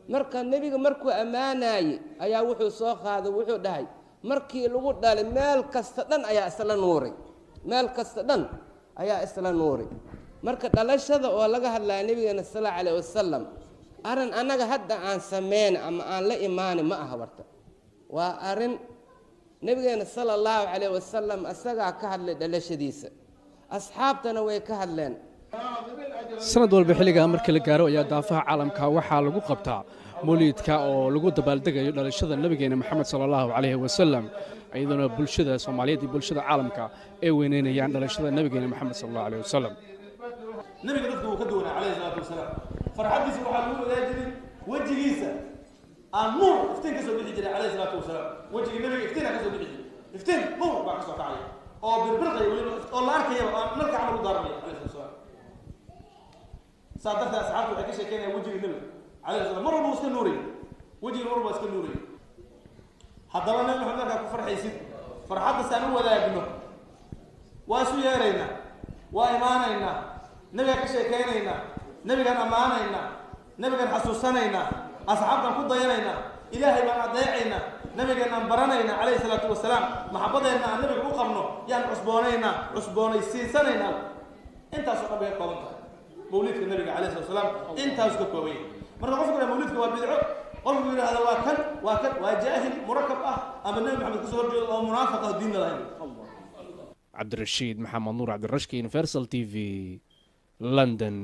Marka nebiga markuu ammaanaayey ayaa wuxuu soo qaaday, wuxuu dhahay: "Markii lagu dhalay meel kasta dhan ayaa isla nuuray, meel kasta dhan ayaa isla nuuray." Marka dhalashada oo laga hadlaya nebigeena sal Allahu calayh wasalam, arrin annaga hadda aan sameyn ama aan la imaanin ma aha. Warta waa arrin nebigeena sala Allahu calayh wasalam isagaa ka hadlay dhalashadiisa, asxaabtana way ka hadleen. Sanad walba xilligaa markii la gaaro ayaa daafaha caalamka waxaa lagu qabtaa mawliidka oo lagu dabaaldegayo dhalashada nabigeena Moxamed sala Allahu calayhi wasalam, iyadoona bulshada Soomaaliyeed iyo bulshada caalamka ay weyneynayaan dhalashada nabigeena Moxamed sala Allahu calayhi wasalam. Nabiga dadka wuu ka duwanaa calayhi salaatu wasalaam. Farxaddiisa waxaa lagu ogaa jiray Wejigiisa aan nuur iftiin ka soo bixi jiray, calayhi salaatu wasalaam. Wejiga Nabiga iftiina ka soo bixi jiray, iftiin nuur baa ka soo kacaya oo birbirqaya weliba oo la arkayaba oo nalka camal u daaranaya, calayhi salatu wasalaam. Saa darteed asxaabtu waxay ka sheekeynayaan wejiga Nabiga calayhi salam mar walba uu iska nuurayay, wejiga mar walba iska nuurayay. Haddaba Nabi Maxamed markaa ku farxaysid, farxadda saan u wadaagno, waa isu yeeraynaa, waa imaanaynaa, Nabigaan ka sheekeynaynaa, Nabigaan ammaanaynaa, Nabigaan xasuusanaynaa, asxaabtaan ku dayanaynaa, Ilaahay baan adeecaynaa, Nabigeenaan baranaynaa, calayhi salaatu wasalaam. Maxabadeenna aan Nabiga u qabno yaan cusboonaynaa, cusboonaysiisanaynaa. Intaasoo dhan bay ka kooban tahay mawliidka Nabiga, calayhi salatu wasalaam. Intaasu ka kooban yahay. Marka qofku yidhaha mawliidka waa bidco, qofku yidhahda waa kan, waa kan, waa jaahil murakab ah ama Nabi Maxamed kasoo horjeedo oo munaafiq ah, diinna lahayn. Cabdirashiid Maxamed Nuur Cabdirashki, Universal TV, London.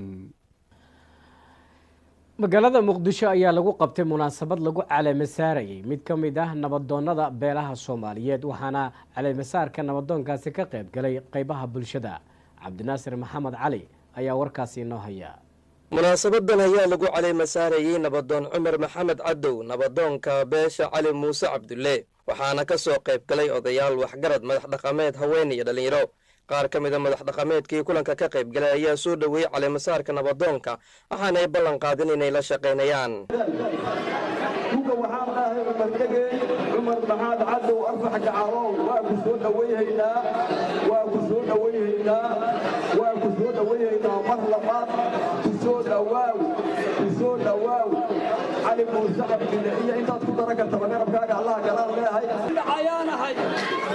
Magaalada Muqdisho ayaa lagu qabtay munaasabad lagu caleemasaarayay mid ka mid ah nabadoonnada beelaha Soomaaliyeed, waxaana caleemasaarka nabadoonkaasi ka qayb galay qeybaha bulshada. Cabdinaasir Maxamed Cali ayaa warkaasi inoo haya. Munaasabadan ayaa lagu caleema saarayey nabadoon Cumar Maxamed Cadow, nabadoonka beesha Cali Muuse Cabdulle, waxaana ka soo qayb galay odayaal, waxgarad, madax dhaqameed, haween iyo dhallinyaro. Qaar ka mida madax dhaqameedkii kulanka ka qayb galay ayaa soo dhoweeyey caleemasaarka nabadoonka, waxaana ay ballan qaadin inay la shaqaynayaan. Duga waxaan dhahay Cumar Dhegey, Cumar Maxaad Cadow Arfax Gacarow, waa ku soo dhowayhaynaa, waa ku soo dhowayhaynaa, waa ku soo dhowayhaynaa mar labaad. Ku soo dhowaaw, ku soo dhowaaw. Cali Muuse Cabdille iyo intaad ku daran kartaba garabkaaga Allaha galaan leehay. Ayaanahay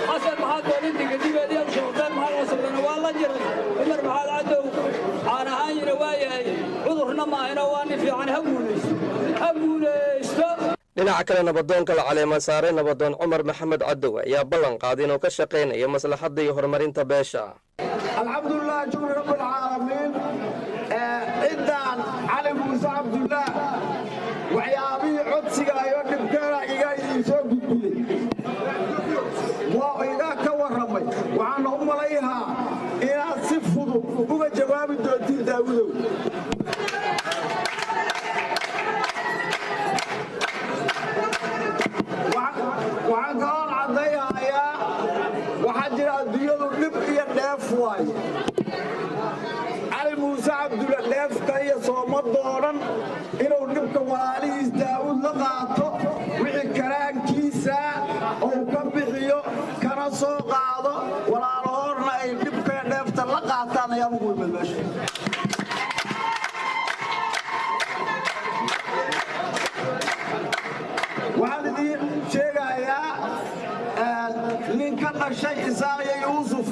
Xasan maxaad doolintinka dibeediya shucbeen maxaad wasabdana waa la jiray. Cumar Maxaad Cadow caan ahaan yina waa yahay, cudurna maahina, waa nin fiican. Ha guulaysto, ha guulaysto. Dhinaca kale, nabadoonka la caleema saaray, nabadoon Cumar Maxamed Cadow, ayaa ballan qaaday inuu ka shaqaynayo maslaxadda iyo horumarinta beesha. Alxamdulilah, shukri rabbilcaalamiin. Ciddaan Cali Muuse Cabdullah waxyaabihii codsiga iyo dhibkeena iga idiin soo gudbiyey waa iga ka warramay. Waxaana u malayhaa inaad si fudud uga jawaabi doontiin, Daawudow. Waxaan kaloon caddayhayaa, waxaa jira adduunyadu dhib iyo dheef waaye. Cali Muuse Cabdulla dheefka iyo sooma doonan inuu dhibka walaalihiis Daa'uud la qaato, wixii karaankiisa uu ka bixiyo kana soo qaado, walaalahoorna ay dhibka dheefta la qaataan ayaa ugu imid meesha. Waxaan idiin sheegayaa nin ka dhashay Isaaq iyo Yuusuf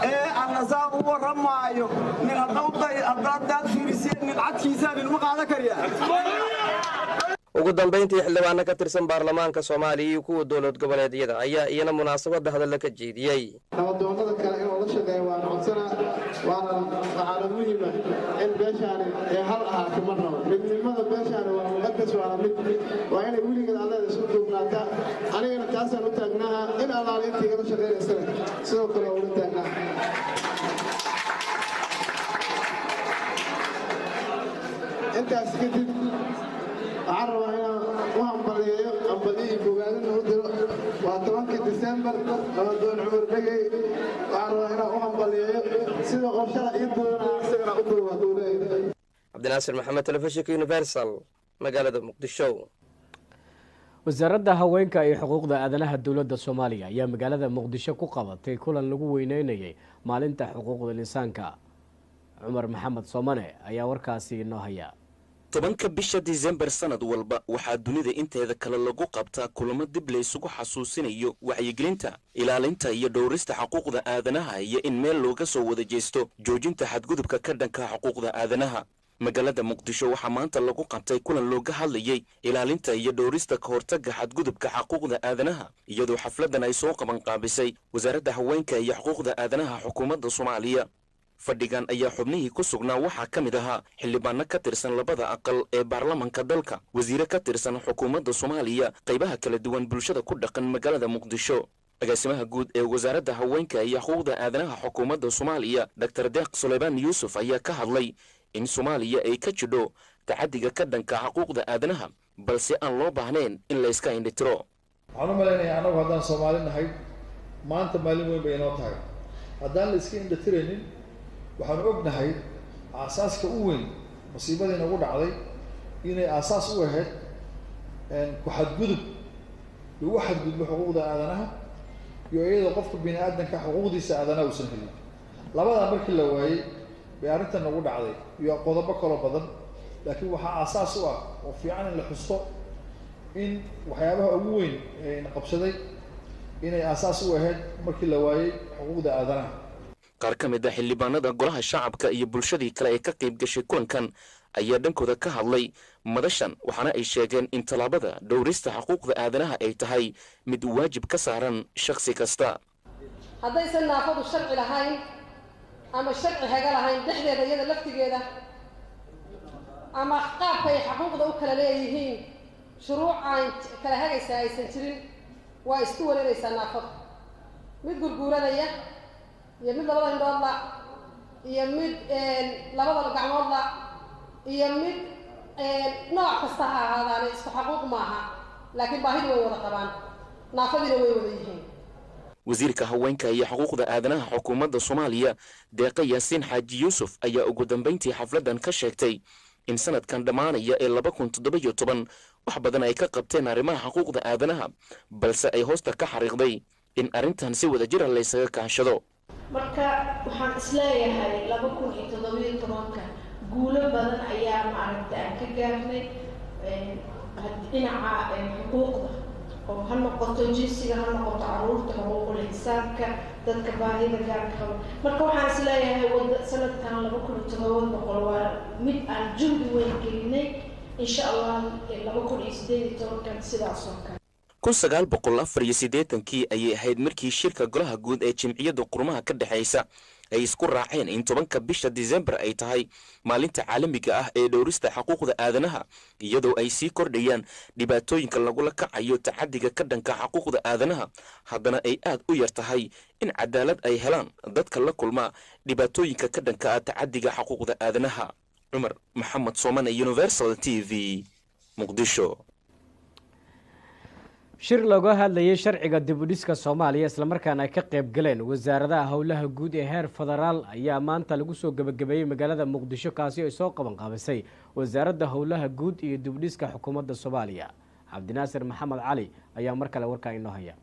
ee annasaab u warramaayo, nin haddaad fiiriseen nin cadkiisaa nin ma qaadan karyaa. Ugu dambayntii, xildhibaano ka tirsan baarlamaanka Soomaaliya iyo kuwa dowlad goboleedyada ayaa iyana munaasabadda hadalla ka jeediyey. Nabadoonnada kale inuu la shaqeeyo waan codsanaa, waana waxaana muhiima in beeshaani ee hal ahaato. Mar rabo midnimada beeshaani waa muqadas, waana mid waa inay weligeed Alleeda isu duubnaataa. Anigana taasaan u taagnaaha, in Allaale intii igala shaqaynaysana sidoo kale waa ula taagnaaha. Intaas kadib, waxaan rabaa inaan u hambaliyeeyo, hambaliyo iyo bogaadina u diro. Waa 10-kii Disembar. Nabadoon Cumar Dhegey waxaan rabaa inaan u hambaliyeeyo sida qof shala ii duubana isagana u duuba hadduu leeyahay. Cabdinaasir Maxamed, telefishinka Universal, magaalada Muqdisho. Wasaaradda Haweenka iyo Xuquuqda Aadanaha dowladda Soomaaliya ayaa magaalada Muqdisho ku qabatay kulan lagu weyneynayay maalinta xuquuqda insaanka. Cumar Maxamed Soomane ayaa warkaasi inoo haya. 10-ka bisha Disembar sanad walba waxaa dunida inteeda kale lagu qabtaa kulamo dib laysugu xasuusinayo wacyigelinta, ilaalinta iyo dhowrista xuquuqda aadanaha, iyo in meel looga soo wada jeesto joojinta xadgudubka ka dhanka xuquuqda aadanaha. Magaalada Muqdisho waxaa maanta lagu qabtay kulan looga hadlayey ilaalinta iyo dhowrista ka hortagga xadgudubka xuquuqda aadanaha, iyadoo xafladdan ay soo qabanqaabisay Wasaaradda Haweenka iyo Xuquuqda Aadanaha xukuumadda Soomaaliya. Fadhigan ayaa xubnihii ku sugnaa waxaa ka mid ahaa xildhibaano ka tirsan labada aqal ee baarlamanka dalka, wasiire ka tirsan xukuumadda Soomaaliya, qaybaha kala duwan bulshada ku dhaqan magaalada Muqdisho. Agaasimaha guud ee Wasaaradda Haweenka iyo Xuquuqda Aadanaha xukuumadda Soomaaliya, Doctor Deeq Sulaymaan Yuusuf, ayaa ka hadlay in Soomaaliya ay ka jidho Tacaddiga ka dhanka xuquuqda aadanaha, balse aan loo baahnayn in la iska indhitiro. Waxaan u malaynayaa annagu haddaan Soomaali nahay, maanta maalin weyn bay inoo tahay. Haddaan la iska indhatiraynin, waxaanu ognahay aasaaska u weyn masiibadii nagu dhacday inay aasaas u ahayd ku xadgudub lagu xadgudbo xuquuqda aadanaha iyo iyadoo qofka bini aadanka xuquuqdiisa aadanaha uusan helin. Labadaa markii la waayey bay arrintan nagu dhacday iyo qodobo kaloo badan, laakiin waxaa aasaas u ah oo fiican in la xusto in waxyaabaha ugu weyn ee ina qabsaday inay aasaas u ahayd markii la waayey xuquuqda aadanaha. Qaar ka mid a xildhibaanada Golaha Shacabka iyo bulshadii kale ee ka qayb gashay kulankan ayaa dhankooda ka hadlay madashan, waxaana ay sheegeen in tallaabada dhowrista xuquuqda aadanaha ay tahay mid waajib ka saaran shakhsi kasta. Haddaysan naafadu sharci lahayn ama sharci haga lahayn dhexdeeda iyada laftigeeda ama qaabkay xuquuqda u kala leeyihiin, shuruuc aan kala hagaysaa aysan jirin, waa isku wareeraysaa naafadu. Mid gurguuranaya iyo mid labada indhoodla iyo mid labada gacmoodla iyo mid nooc kasta ha ahaadaane, isku xaquuq maaha, laakiin baahidu way wada qabaan, naafadiina way wada yihiin. Wasiirka Haweenka iyo Xuquuqda Aadanaha Xukuumadda Soomaaliya, Deeqa Yaasiin Xaaji Yuusuf, ayaa ugu dambayntii xafladdan ka sheegtay in sanadkan dhammaanaya ee 2017 wax badan ay ka qabteen arrimaha xuquuqda aadanaha, balse ay hoosta ka xariiqday in arrintan si wada jira laysaga kaashado. Marka waxaan isleeyahay 2017-ka guulo badan ayaa maaragta aan ka gaarnay dhinaca xuquuqda, oo ha noqoto jinsiga, ha noqoto caruurta, xuquuqul xisaabka, dadka baahida gaarka qaba. Marka waxaan isleeyahay wada sanadkan 2700 waa mid aan juhdi weyn gelinay. Insha Allah 2018-kan sidaas oo kale. 1984-kii ayay ahayd markii shirka Golaha Guud ee Jimciyadda Quruumaha ka Dhexaysa ay isku raaceen in 10-ka bisha Disembar ay tahay maalinta caalamiga ah ee dhowrista xuquuqda aadanaha, iyadoo ay sii kordhayaan dhibaatooyinka lagula kacayo tacaddiga ka dhanka xuquuqda aadanaha, haddana ay aad u yar tahay in cadaalad ay helaan dadka la kulma dhibaatooyinka ka dhanka ah tacaddiga xuquuqda aadanaha. Cumar Maxamed Soomane, Universal TV, Muqdisho. Shir looga hadlayay sharciga dib u dhiska Soomaaliya, islamarkaana ay ka qayb galeen wasaaradaha howlaha guud ee heer federaal, ayaa maanta lagu soo gebagabeeyey magaalada Muqdisho, kaasi ay soo qaban qaabisay Wasaaradda Howlaha Guud iyo dib u dhiska Xukuumadda Soomaaliya. Cabdinaasir Maxamed Cali ayaa mar kale warkaa inoo haya.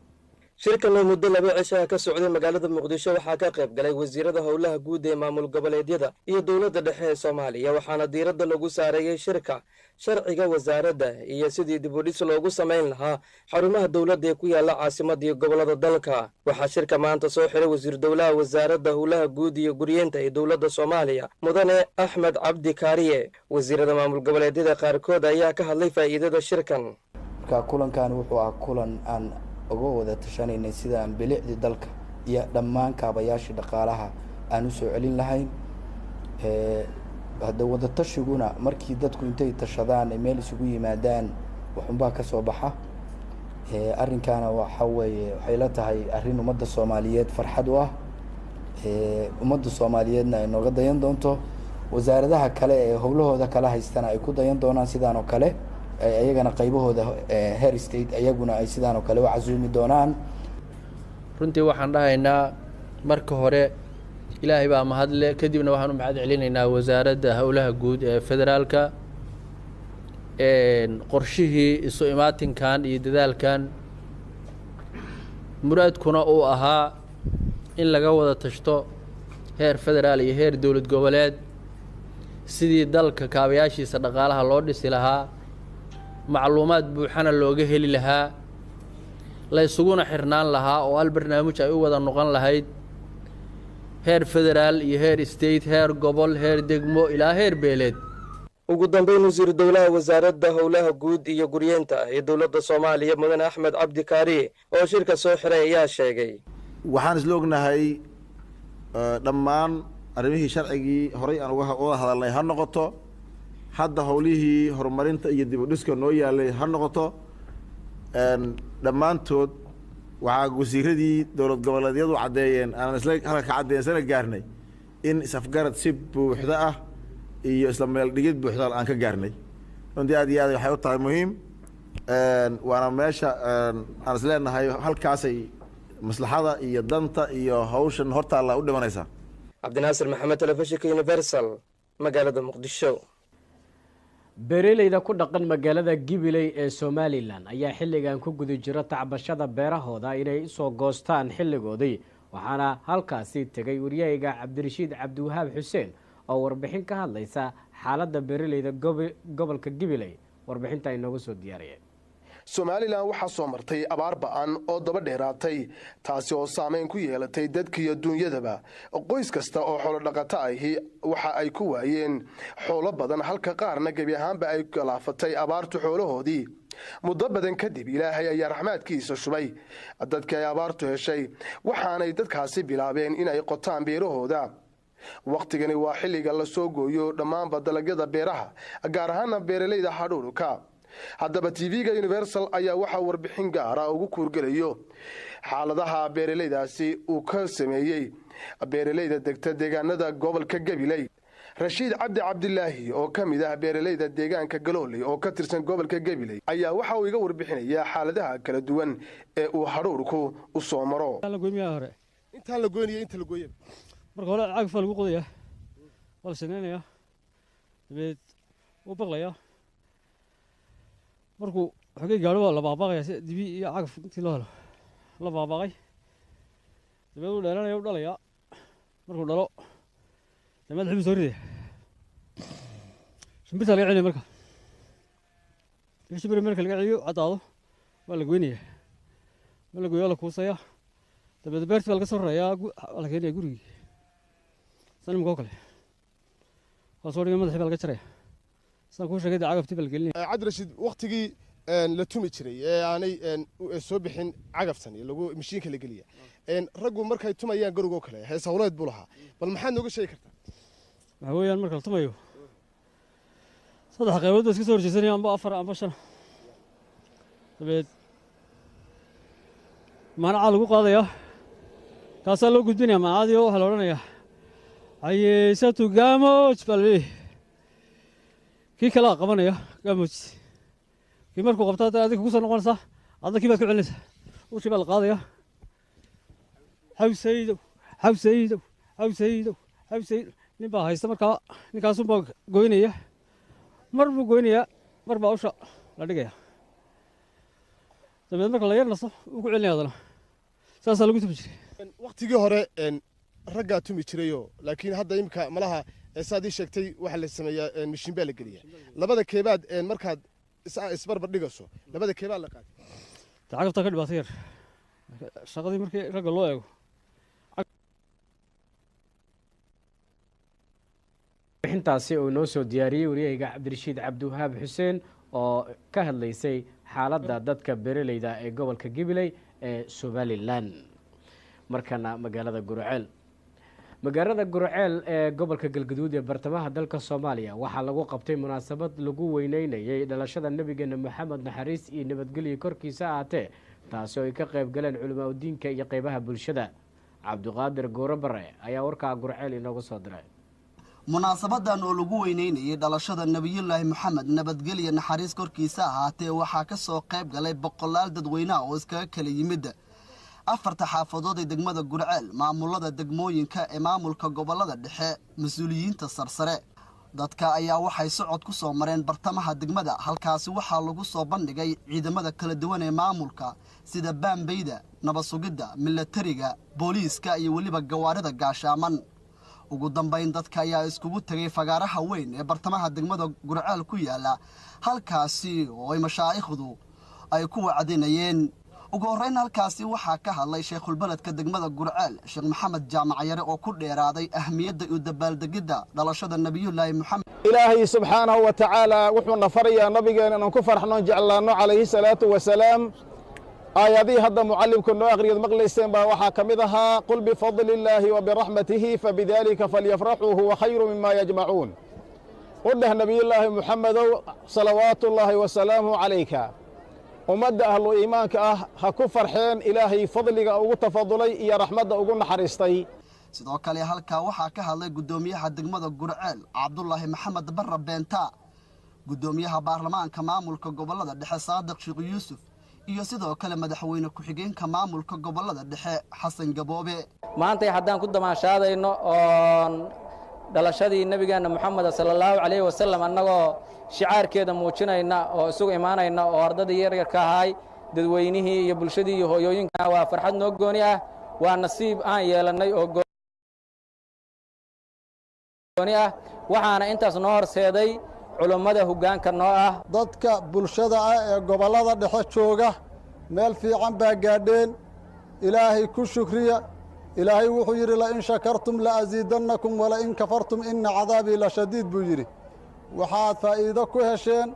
Shirkan oo muddo 2 cishaha ka socday magaalada Muqdisho waxaa ka qayb galay wasiirada howlaha guud ee maamul goboleedyada iyo dowladda dhexe ee Soomaaliya, waxaana diiradda lagu saareeyey shirka sharciga wasaaradda iyo sidii dib u dhis loogu samayn lahaa xarumaha dowladda ee ku yaala caasimadda iyo gobollada dalka. Waxaa shirka maanta soo xiray wasiir dowlaha Wasaaradda Howlaha Guud iyo Guryeenta ee dowladda Soomaaliya, Mudane Axmed Cabdi Kaariye. Wasiirada maamul goboleedyada qaarkood ayaa ka hadlay faa'iidada shirkan. Marka kulankan wuxuu ah kulan aan uga wada tashanaynay sida aan bilicdii dalka iyo dhammaan kaabayaashii dhaqaalaha aan usoo celin lahayn. Hadda wadatashiiguna markii dadku intay tashadaan ay meel isugu yimaadaan, waxunbaa ka soo baxa. Arrinkaana waxa weeye waxay la tahay arrin ummadda Soomaaliyeed farxad u ah, ummadda Soomaaliyeedna ay nooga dayan doonto, wasaaradaha kale ee howlahooda kala haystana ay ku dayan doonaan sidaan oo kale, ayagana qaybahooda heer state ayaguna ay sidaan oo kale u casuumi doonaan. Runtii waxaan dhahaynaa marka hore Ilaahay baa mahadle, kadibna waxaan u mahad celinaynaa Wasaaradda Howlaha Guud ee federaalka qorshihii isu imaatinkan iyo dadaalkan, muraadkuna uu ahaa in laga wada tashto heer federaal iyo heer dowlad goboleed sidii dalka kaabayaashiisa dhaqaalaha loo dhisi lahaa, macluumaad buuxana looga heli lahaa, la ysuguna xirnaan lahaa oo hal barnaamij ay u wada noqon lahayd heer federaal iyo heer state, heer gobol, heer degmo ilaa heer beeleed. Ugu dambeyn, wasiiru dowlaha Wasaaradda Howlaha Guud iyo Guryeenta ee dowladda Soomaaliya, Mudane Axmed Cabdi Kaariye, oo shirka soo xiray ayaa sheegay: Waxaan isla ognahay dhammaan arrimihii sharcigii horay aan uga wada hadalnay ha noqoto, hadda howlihii horumarinta iyo dib u dhiska noo yaalay ha noqoto, dhammaantood waxaa wasiiradii dowlad goboleedyadu caddeeyeen, aanan isla halka ka caddeeyen, isla gaarnay in is-afgarad si buuxda ah iyo isla meel dhigid buuxda aan ka gaarnay. Runtii aad iyo aad waxay u tahay muhiim, waana meesha aan is leenahay halkaasay maslaxada iyo danta iyo hawshan hortaalla u dhimanaysaa. Cabdinaasir Maxamed, telefishinka Universal, magaalada Muqdisho. Beeraleyda ku dhaqan magaalada Gibiley ee Somalilan ayaa xilligan ku guda jira tacbashada beerahooda inay usoo goostaan xilligoodii, waxaana halkaasi tegay waryahayga Cabdirashiid Cabdiwahaab Xuseen oo warbixin ka hadlaysa xaaladda beeraleyda gobolka Gibiley warbixinta inooga soo diyaariyay. Somalilan waxaa soo martay abaar ba'an oo daba dheeraatay, taasi oo saameyn ku yeelatay dadkiiyo duunyadaba. Qoys kasta oo xoolodhaqato ahi waxa ay ku waayeen xoolo badan, halka qaarna gebi ahaanba ay galaafatay abaartu xoolahoodii. Muddo badan kadib Ilaahay ayaa raxmaadkiisa shubay dadkii ay abaartu heshay, waxaanay dadkaasi bilaabeen inay qotaan beerahooda. Wakhtigani waa xilliga la soo gooyo dhammaanba dalagyada beeraha, gaar ahaana beeralayda hadhuudhka. Haddaba TV-ga Universal ayaa waxaa warbixin gaara ugu kuurgelayo xaaladaha beeralaydaasi uu ka sameeyey beeralayda degta deegaanada gobolka Gabiley. Rashiid Cabdi Cabdilaahi oo ka mid ah beeralayda deegaanka Galooley oo ka tirsan gobolka Gabiley ayaa waxa uu iga warbixinayaa xaaladaha kala duwan ee uu hadhuurku u soo maro. Intaan la goynaya, inta la gooyaba marka hore cagafaa lagu qodayaa, waa la sinaynayaa, dabeed wuu baqlayaa. Markuu xogay gaadho waa la baaqbaaqaya, si dibi iyo cagaf intii loo helo la baaqbaaqay, dabeed wuu dheeranaya, u dhalayaa. Markuu dhalo dee madaxii buu soo ridaya, shimbirtaa laga celinaya. Marka shimbir marka laga celiyo caddaado waa la goynaya, ma la gooyo, waa la kuusaya, dabeed beertii baa laga soo rarayaa, waa la keenaya gurigii. San imika oo kale waa soo dhigay, madaxii baa laga jaraya, sidaan kuu sheegay dee cagaftii baa la gelinaya. Cabdirashiid, waktigii la tumi jiray ee aanay soo bixin cagaftan lagu mashiinka la geliya, raggu markay tumayaan garowgoo kale hees hawleed buu lahaa, bal maxaad nooga sheegi kartaa? Waxaa weeyaan marka la tumayo saddex qaybood ba iska soo horjeesanaya, amba afar amba shan, dabeed maanacaa lagu qaadayaa, kaasaa loo gudbinaya maanacadii oo waxaa la odhanayaa cayeysatu gaamoj baa la leeyahay. Kii kalaa qabanaya gaamoj, kii markuu qabto hadda adiga kugu soo noqonaysaa, adna kii baad ku celinaysaa, ushii baa la qaadaya, xawsaydow xawsaydow xawsaydow xawsaydow. Nin baa haysta markaa, ninkaasun baa goynaya, mar buu goynayaa, mar baa usha la dhigaya, dabeed marka la yar naso wuu ku celinaya haddana. Saasaa lagu tumi jiray waktigii hore, raggaa tumi jirayoo, laakiin hadda imika malaha saad ii sheegtay waxaa la sameeyaa mashiin baa la geliya. Labada keebaad markaad isbarbar dhigayso, labada keebaa la qaatay? Dee cagaftaa ka dhibaato yar shaqadii markii ragga loo eego. Warbixintaasi uu inoo soo diyaariyey waryahayga Cabdirashiid Cabdiwahaab Xuseen oo ka hadlaysay xaaladda dadka beeraleyda ee gobolka Gibiley ee Somalilan. Markana magaalada Gurceel. Magaalada Gurceel ee gobolka Galgaduud ee bartamaha dalka Soomaaliya waxaa lagu qabtay munaasabad lagu weyneynayay dhalashada nabigeena Maxamed, naxariis iyo nabadgelyo korkiisa ahaatee, taasi oo ay ka qayb galeen culamaa udiinka iyo qeybaha bulshada. Cabdiqaadir Gooro Bare ayaa warkaa Gurceel inooga soo diray. Munaasabadan oo lagu weyneynayay dhalashada Nebiyullaahi Moxamed, nabadgelya naxariis korkiisa ahaatee, waxaa ka soo qayb galay boqolaal dadweynaha oo iskaga kala yimid afarta xaafadood ee degmada Gurceel, maamulada degmooyinka ee maamulka gobollada dhexe, mas-uuliyiinta sarsare. Dadka ayaa waxay socod ku soo mareen bartamaha degmada. Halkaasi waxaa lagu soo bandhigay ciidamada kala duwan ee maamulka sida baambeyda, nabad sugidda, milatariga, booliiska iyo weliba gawaarida gaashaaman. Ugu dambayn dadka ayaa iskugu tegay fagaaraha weyn ee bartamaha degmada Gurceel ku yaala, halkaasi oo ay mashaa'ikhdu ay ku wacdinayeen. Ugu horrayn halkaasi waxaa ka hadlay sheekhulbeledka degmada Gurceel, Sheekh Maxamed Jaamacyare, oo ku dheeraaday ahmiyadda iyo dabaaldegidda dhalashada Nebiyullaahi Moxamed. Ilaahay subxaanahu wa tacaala wuxuuna farayaa nabigeena inaan ku farxnoon jeclaanno calayhi salaatu wasalaam. Aayadihii hadda mucallimku noo aqriyood maqlayseen baa waxaa ka mid ahaa qul bifadli illaahi wa biraxmatihi fabidaalika falyafraxuu huwa khayru mima yajmacuun. U dheh nebiyullaahi Muxamedow salawaatu ullaahi wasalaamuhu calayka, ummadda ahlu iimaanka ah ha ku farxeen Ilaahay fadliga ugu tafadulay iyo raxmadda ugu naxariistay. Sidoo kale halkaa waxaa ka hadlay guddoomiyaha degmada Gurceel, Cabdulaahi Maxamed Barra Beenta, guddoomiyaha baarlamaanka maamulka gobolada dhexe, Saadiq Sheekh Yuusuf, iyo sidoo kale madaxweyne ku-xigeenka maamulka gobolada dhexe, Xasan Gaboobe. Maantay haddaan ku damaashaadayno oon dhalashadii nebigeenna Moxameda sala allahu calayhi wasalam, annagoo shicaarkeeda muujinayna oo isugu imaanayna oo ardadii yaryarka ahaay, dadweynihii iyo bulshadii iyo hooyooyinka, waa farxad noo gooni ah, waa nasiib aan yeelannay oo gooni ah. Waxaana intaas noo horseeday culummada hoggaanka noo ah. Dadka bulshada ah ee gobollada dhexe jooga, meel fiican baa gaadheen, Ilaahay ku shukriya. Ilaahay wuxuu yidhi: "Lain shakartum la asiidannakum walain kafartum inna cadaabii la shadiid," buu yidhi. Waxaad faa'iido ku hesheen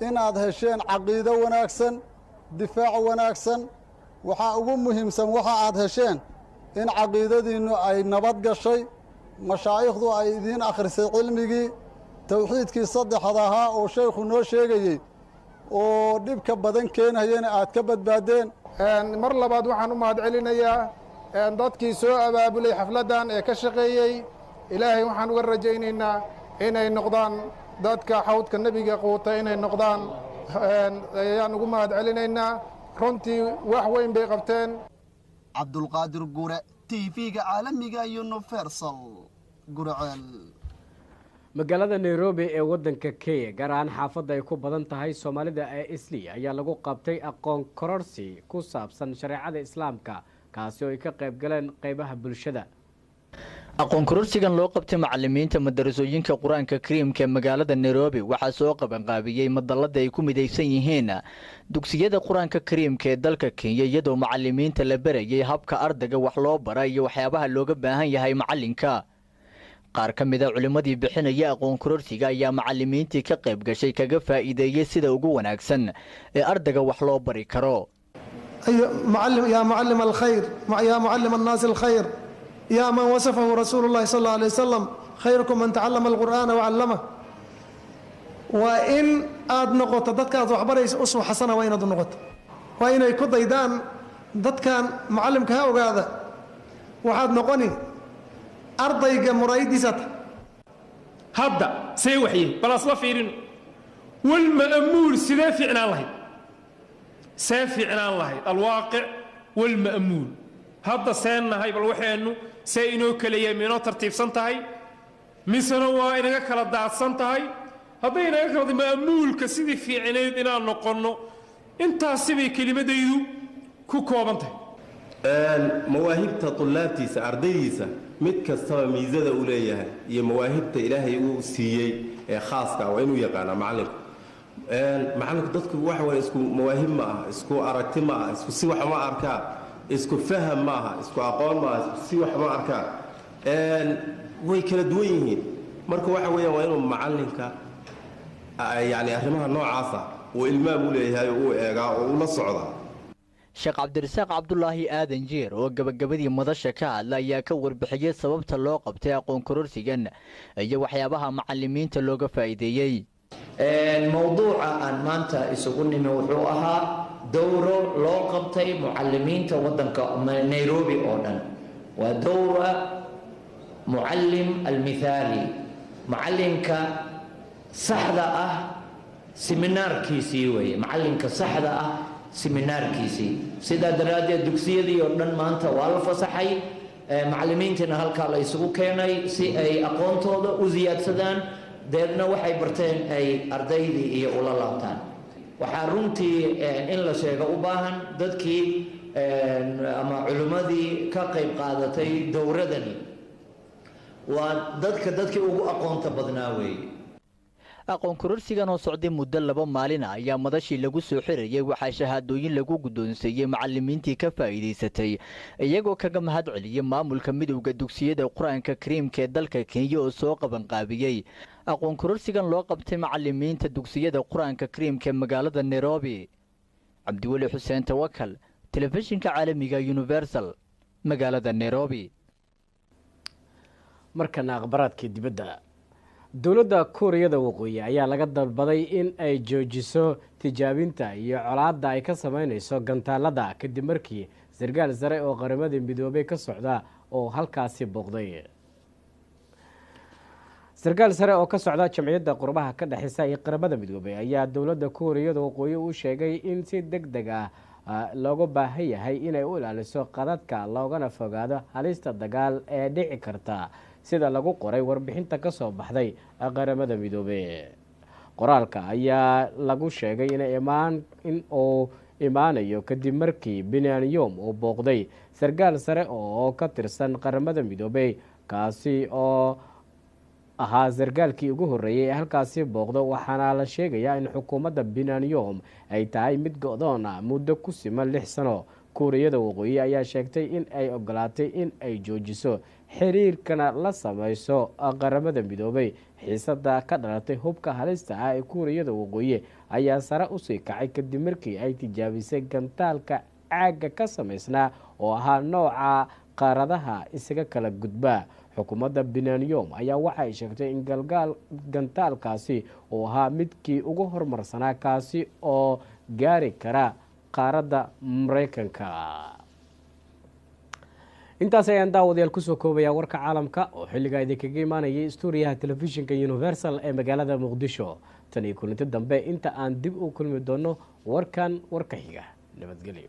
inaad hesheen caqiido wanaagsan, difaac wanaagsan. Waxaa ugu muhiimsan waxa aad hesheen in caqiidadiinnu ay nabad gashay, mashaa'ikhdu ay idiin akhrisay cilmigii tawxiidkii saddexda ahaa oo sheekhu noo sheegayey oo dhibka badan keenayana aad ka badbaaddeen. Mar labaad waxaan u mahad celinayaa dadkii soo abaabulay xafladdan ee ka shaqeeyey. Ilaahay waxaan uga rajaynaynaa inay noqdaan dadka xawdka nebiga quuta inay noqdaan ayaan ugu mahad celinaynaa. Runtii wax weyn bay qabteen. Cabdulqaadir Guure, TV-ga caalamiga Universal, Gurceel. Magaalada Nairobi ee wadanka Kenya, gaar ahaan xaafadda ay ku badan tahay Soomaalida ee Isli, ayaa lagu qabtay aqoon kororsi ku saabsan shareecada Islaamka, kaasi oo ay ka qayb galeen qeybaha bulshada. Aqoon kororsigan loo qabtay macalimiinta madarasooyinka Qur-aanka Kariimka ee magaalada Nairobi waxaa soo qabanqaabiyey madallada ay ku midaysan yihiin dugsiyada Qur-aanka Kariimka ee dalka Kenya, iyadoo macalimiinta la barayay habka ardayga wax loo bara iyo waxyaabaha looga baahan yahay macalinka. Qaar ka mid a culimmadii bixinaya aqoon kororsiga ayaa macalimiintii ka qayb gashay kaga faa'iideeyey sida ugu wanaagsan ee ardayga wax loo bari karo. يا معلم الخير، يا معلم الناس الخير، يا من وصفه رسول الله صلى الله عليه وسلم: "خيركم من تعلم القرآن وعلمه". Waa in aad noqoto dadka aad waxbaraysa uswa xasana, waa inaad u noqoto, waa inay ku daydaan dadkan. Mucallimka ha ogaada, waxaad noqoni ardayga muraayadiisa ta. Hadda see waxye bal asla fiirino walma'muul, sidee fiicnaan lahayd, see fiicnaan lahayd? Alwaaqic walma'muul, hadda see nahay? Bal waxeennu see inoo kala yahay? Ma inoo tartiibsan tahay misena waa inaga kala daadsan tahay? Hadday inaga kala ma'muulka sidii fiicnayd inaan noqonno, intaasi bay kelimadaydu ku kooban tahay. Mawaahibta tulaabtiisa, ardaydiisa, mid kastaba miisada uu leeyahay iyo mawaahibta Ilaahay uu siiyey ee khaaska waa inuu yaqaanaa macallinku. Macallinku dadku waxa waye isku mawaahib ma aha, isku aragti ma aha, isku si wax ma arkaa, isku faham ma aha, isku aqoon ma aha, isku si wax ma arkaa, way kala duwan yihiin. Marka waxa weeyaan waa inuu macallinka yacni arrimaha noocaasa uu ilmaam u leeyahay oo uu eegaa oo uu la socdaa. Sheekh Cabdirasaaq Cabdulaahi Aadan Jeer oo gabagabadii madasha ka hadla ayaa ka warbixiyey sababta loo qabtay aqoon kororsigan iyo waxyaabaha macalimiinta looga faa'iideeyey. Mowduuca aan maanta isugu nimi wuxuu ahaa dowro loo qabtay mucalimiinta wadanka Nairobi oo dhan. Waa dowra mucallim almithaali, mucallimka saxda ah seminaarkiisii weeye, macallinka saxda ah seminaarkiisii. Sidaa daraaddeed dugsiyadii oo dhan maanta waa la fasaxay, macallimiintiina halkaa la isugu keenay si ay aqoontooda u siyaadsadaan, deedna waxay barteen ay ardaydii iyo ula laabtaan. Waxaa runtii in la sheego u baahan dadkii ama culimmadii ka qayb qaadatay dowradani waa dadka dadkii ugu aqoonta badnaa weeye. Aqoon kororsigan oo socday muddo 2 maalin ah ayaa madashii lagu soo xirayay waxaa shahaadooyin lagu guddoonsiiyey macalimiintii ka faa'iidaysatay, iyagoo kaga mahad celiyey maamulka midowda dugsiyada Qur-aanka Kariimka ee dalka Kenya oo soo qabanqaabiyey aqoon kororsigan loo qabtay macalimiinta dugsiyada Qur-aanka Kariimka ee magaalada Nairobi. Cabdiweli Xuseen Tawakal, telefishinka caalamiga Universal, magaalada Nairobi. Markana akhbaraadkii dibadda. Dowladda Kuuriyada Waqooyi ayaa laga dalbaday in ay joojiso tijaabinta iyo colaadda ay ka sameyneyso gantaalada, kadib markii sarkaal sare oo Qaramada Midoobay ka socda oo halkaasi booqday. Sarkaal sare oo ka socda Jamciyadda Qurbaha ka dhexeysa iyo Qaramada Midoobay ayaa dowladda Kuuriyada Waqooyi u sheegay in si deg deg ah looga baahan yahay inay u ilaaliso qadadka, loogana fogaado halista dagaal ee dhici karta, sida lagu qoray warbixinta kasoo baxday Qaramada Midoobey. Qoraalka ayaa lagu sheegay in uu imaanayo kadib markii Binanyom uu booqday sarkaal sare oo ka tirsan Qaramada Midoobey, kaasi oo ahaa sarkaalkii ugu horreeyay ee halkaasi booqdo. Waxaana la sheegayaa in xukuumadda Binanyom ay tahay mid go-doon ah muddo ku siman 6 sano. Kuuriyada Waqooyi ayaa sheegtay in ay ogolaatay in ay joojiso xiriirkana la sameyso Qaramada Midoobay. Xiisada ka dhalatay hubka halista ah ee Kuuriyada Waqooyi ayaa sare usii kacay kadib markii ay tijaabisay gantaalka caagga ka sameysnaa oo ahaa nooca qaaradaha isaga kala gudba. Xukuumadda Binanyom ayaa waxay sheegtay in galgaal gantaalkaasi uu ahaa midkii ugu horumarsanaa, kaasi oo gaari kara qaaradda Mareykanka. Intaas ayaan daawadayaal kusoo koobaya warka caalamka oo xilligaa idinkaga imaanayay stuudiyaha telefishinka Universal ee magaalada Muqdisho. Tan iyo kulanti dambe, inta aan dib u kulmi doono warkan warka xiga, nabadgelyo.